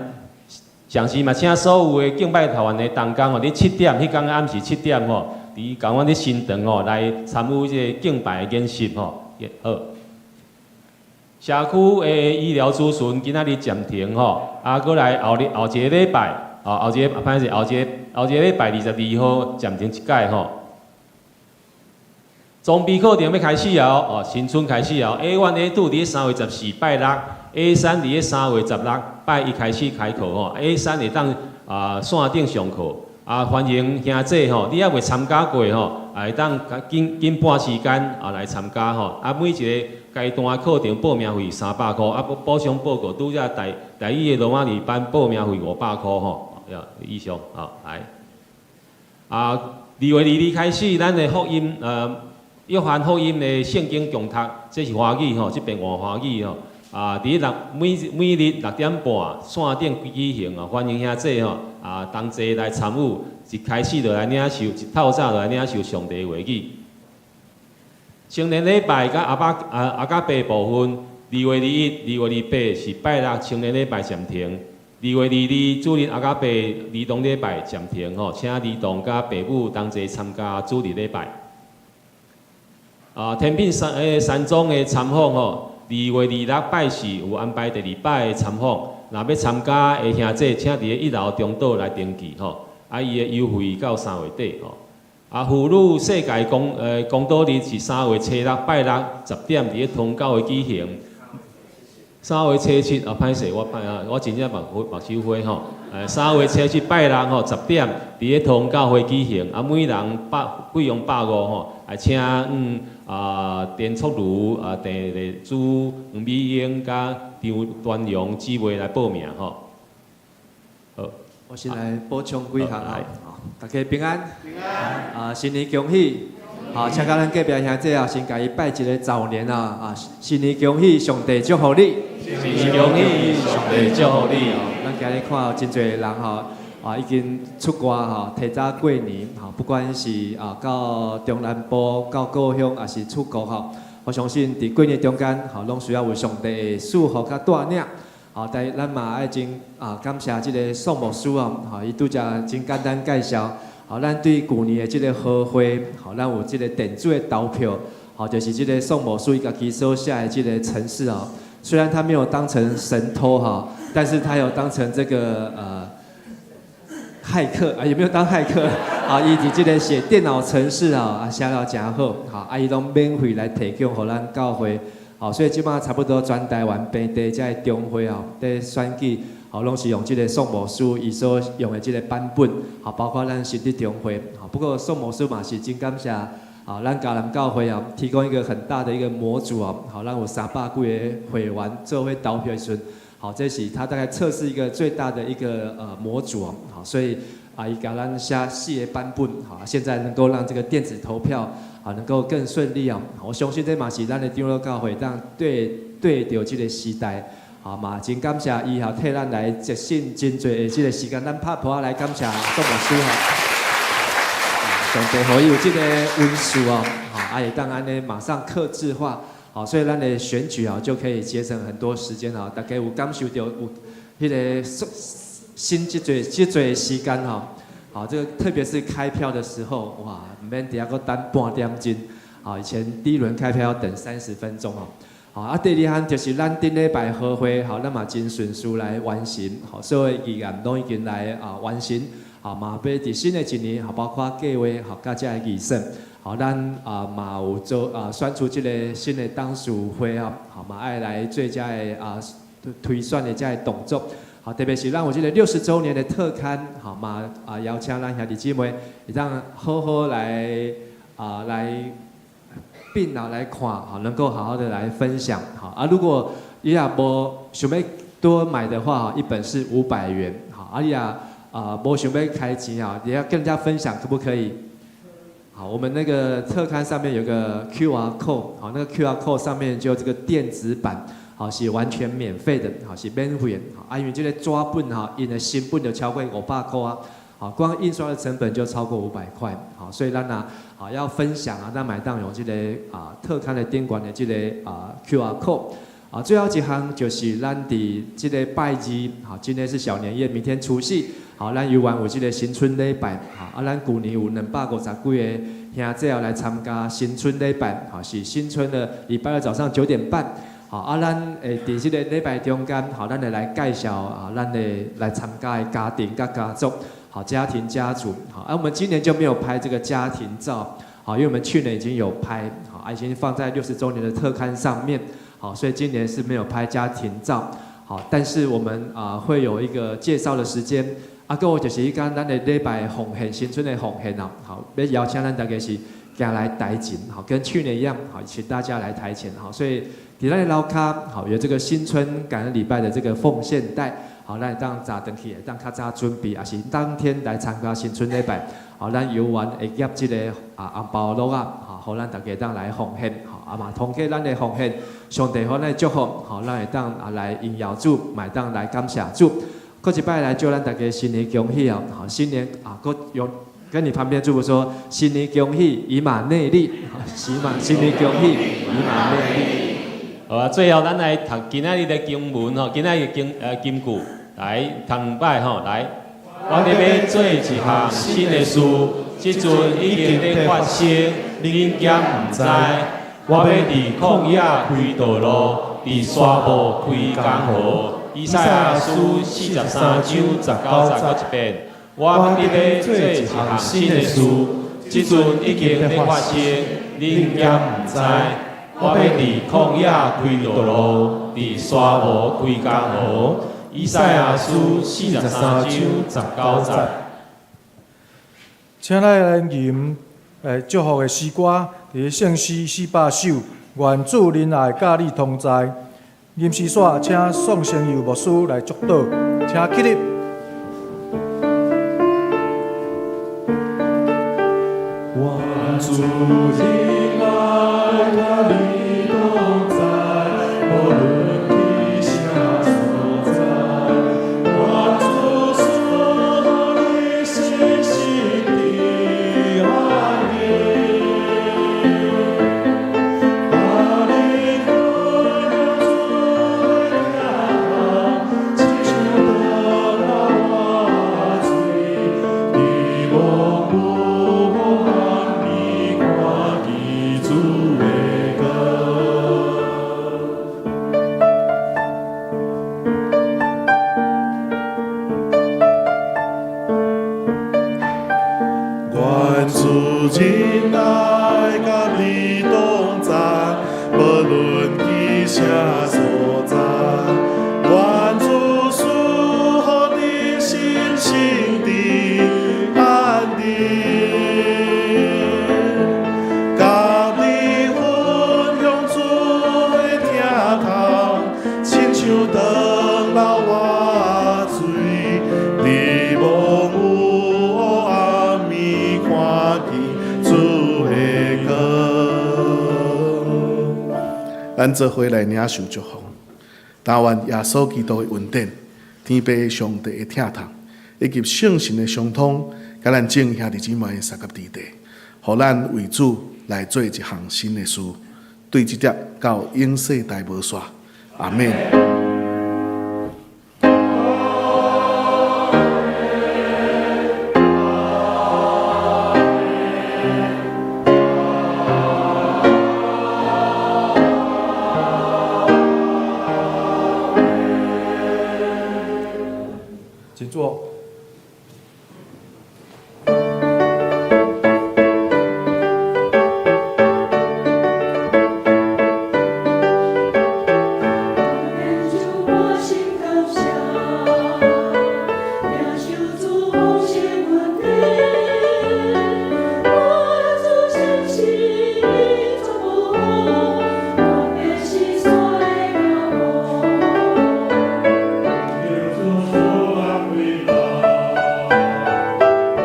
同時嘛，請所有的敬拜團的同工吼，佇七點，彼工暗時七點吼，佇共阮佇新堂吼來參與這个敬拜的研習吼。好，社區的醫療諮詢今仔日暫停吼，啊，閣來後日後一个禮拜，吼後一个歹勢，後一个後一個禮拜22號暫停一擺吼。裝備課程欲開始啊！哦，新春開始啊！A1、A2 佇咧3月14拜六，A3佇咧3月16拜一開始開課吼。A3會當啊線頂上課，啊歡迎兄姊吼，你猶未參加過吼，啊會當緊緊撥時間啊來參加吼。啊每一个階段課程報名費300箍，啊補補充報告拄才台台語的羅馬字班報名費500箍吼。以上好來。啊，2月22開始，咱的福音約翰福音的聖經共讀，這是華語吼，這遍換華語吼。啊，佇六每每日6點半線頂舉行哦，歡迎兄姊吼啊同齊來參與，一開始就來領受，一透早就來領受上帝話語。青年禮拜佮阿爸啊阿加伯部分，2月21、2月28是拜六青年禮拜暫停。2月22主日阿加伯兒童禮拜暫停吼，請兒童佮爸母同齊參加主日禮拜。啊，天品山山莊的參訪吼，2月26拜四有安排第二擺的參訪，若欲參加的兄姊，請佇咧一樓中島來登記吼。啊，伊的優惠到3月底吼。啊，婦女世界公禱日是3月初六拜六10點佇咧通教會舉行。3月初七啊，歹勢，我歹啊，我真正目目睭花吼。3月初七拜六吼10點，佇咧通教會舉行。啊，每人百費用150吼，啊，請啊田淑如啊鄭麗珠、黃美英佮張端陽姊妹來報名吼。好，我先來補充幾項啊。大家平安。平安。啊，新年恭喜！好，請佮咱隔壁兄弟啊，先共伊拜一个早年啊！啊，新年恭喜，上帝祝福你。新年恭喜，上帝祝福你。咱今日看有真濟人吼，啊，已經出外吼，提早過年吼，不管是啊到中南部、到故鄉，抑是出國吼，我相信佇過年中間吼，攏需要有上帝的賜福佮帶領。好，但咱嘛愛真啊感謝這个宋牧師啊，吼，伊拄才真簡單介紹。好，咱對舊年的這个和會，好，咱有這个電子的投票，好，就是這个宋牧師伊家己所寫的這个程式哦。雖然他沒有當成神偷哈，但是他有當成這個骇客啊，有沒有當駭客？啊，伊佇這个寫電腦程式啊，寫了誠好，好，啊，伊攏免費來提供予咱教會，好，所以這擺差不多全台灣平地這个中會哦，佇選舉，好，攏是用這个宋牧師伊所用的這个版本，好，包括咱新竹中會，好，不過宋牧師嘛是真感謝，啊，咱迦南教會啊，提供一個很大的一個模組哦，好，咱有300幾个會員做伙投票的時陣，好，這是他大概測試一個最大的一個模組哦，好，所以啊，伊共咱寫四个版本，好，現在能夠讓這個電子投票啊能夠更順利哦，我相信這嘛是咱的長老教會當對對著這个時代，好嘛，真感謝伊哈替咱來節省真濟的這个時間，咱拍噗仔來感謝宋牧師哈。上帝予伊有這个恩賜哦，好，啊會當按呢馬上客製化，好，所以咱的選舉啊就可以節省很多時間啊，大家有感受著有彼个省這濟這濟時間吼，好，這個特別是開票的時候，哇，毋免佇遐閣等半點鐘，好，以前第一輪開票要等30分鐘哦，好，啊，第二項就是咱頂禮拜合會，好，咱嘛真順序來完成，好，所有議案攏已經來啊完成，好，嘛欲佇新的一年，好，包括計劃，好，佮這个預算，好，咱啊嘛有做啊選出這个新的董事會啊，好，嘛愛來做這个啊推選的這个動作。好，特別是咱有這个60週年的特刊，好嘛啊邀請咱兄弟姊妹，會當好好來啊來並啊來看，好，能夠好好的來分享，好啊。如果你若無想欲多買的話，一本是500元，好，啊你若啊無想欲開錢啊，你要跟人家分享，可不可以？好，我們那個特刊上面有個 QR code，好，那個 QR code 上面就這個電子版。好，是完全免費的，好，是免費的，啊，因為這个紙本哈，印的成本就超過500塊啊，好，光印刷的成本就超過500塊，好，所以咱啊，好要分享啊，咱嘛會當用這个啊特刊的頂懸的這个啊 QR code，啊，最後一項就是咱佇這个拜二，好，今天是小年夜，明天除夕，好，咱猶原有這个新春禮拜，好，啊，咱舊年有250幾个兄弟來參加新春禮拜，好，是新春的禮拜二早上9點半。好，啊，咱會佇這个禮拜中間，好，咱會來介紹啊，咱的來參加的家庭佮家族，好，家庭家族，好，啊，我們今年就沒有拍這個家庭照，好，因為我們去年已經有拍，好，啊，已經放在60週年的特刊上面，好，所以今年是沒有拍家庭照，好，但是我們啊會有一個介紹的時間，啊，閣有就是彼工咱的禮拜奉獻，新春的奉獻啊，好，欲邀請咱大家是行來台前，好，跟去年一樣，好，請大家來台前，好，所以。佇咱的樓跤，好，有這個新春感恩禮拜的這個奉獻袋，好，咱會當早轉去，會當較早準備，抑是當天來參加新春禮拜，好，咱猶原會夾這个啊紅包橐仔，好，予咱大家當來奉獻，好，啊嘛通過咱的奉獻，上帝予咱的祝福，好，咱會當啊來榮耀主，嘛會當來感謝主。閣一擺來祝咱大家新年恭喜哦，好，新年啊，閣用跟你旁邊祝福說，新年恭喜，以馬內利，好，新年恭喜，以馬內利。好啊，最後咱來讀今仔日的經文吼，今仔日經金句來讀兩擺吼，來。我欲做一項新的事，這陣已經咧發生，恁敢毋知？我欲佇曠野開道路，佇沙漠開江河。以賽亞書43章19節，閣一遍。我欲做一項新的事，這陣已經咧發生，恁敢毋知？我欲佇曠野開道路，佇沙漠開江河。以賽亞書43章19節。請咱來吟祝福的詩歌，佇聖詩400首，願主仁愛佮你同在。吟詩煞，請宋成佑牧師來祝禱，請起立。願主仁愛佮你同在，無論去啥所在，願主賜予你信心的安寧，帶你歸向主的殿堂，親像倒來活水，你望無限，你看見。流活水，伫无有暗暝看见主的光。咱做伙來領受祝福，但願耶穌基督的恩典、天父上帝的疼痛，以及聖神的相通，佮咱眾兄弟姊妹相佮弟弟，予咱為主來做一項新的事，對這粒到永世代無煞。阿們。請坐。我心感謝，領受主奉獻恩典，我主相信伊總不好，我便是山的高峰。求主賜安慰我，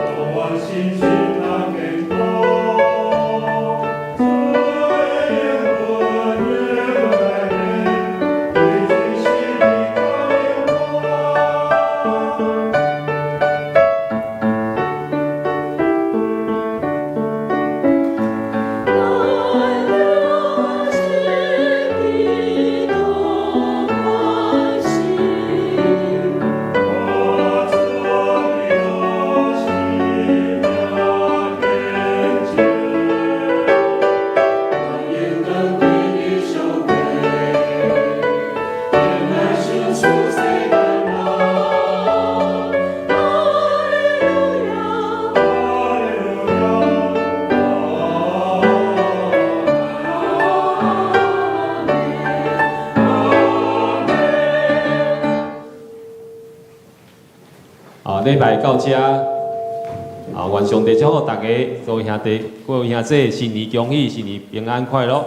予阮信心較堅固。主的應允永不改變，伊隨時帶領我。來了是基督關心，我主基督生命堅強，應當歸於上帝，免來受出世間勞。哈利路亞，哈利路亞，阿們。啊，禮拜到遮，啊，願上帝祝福大家，各位兄弟、各位兄姊，新年恭喜，新年平安快樂。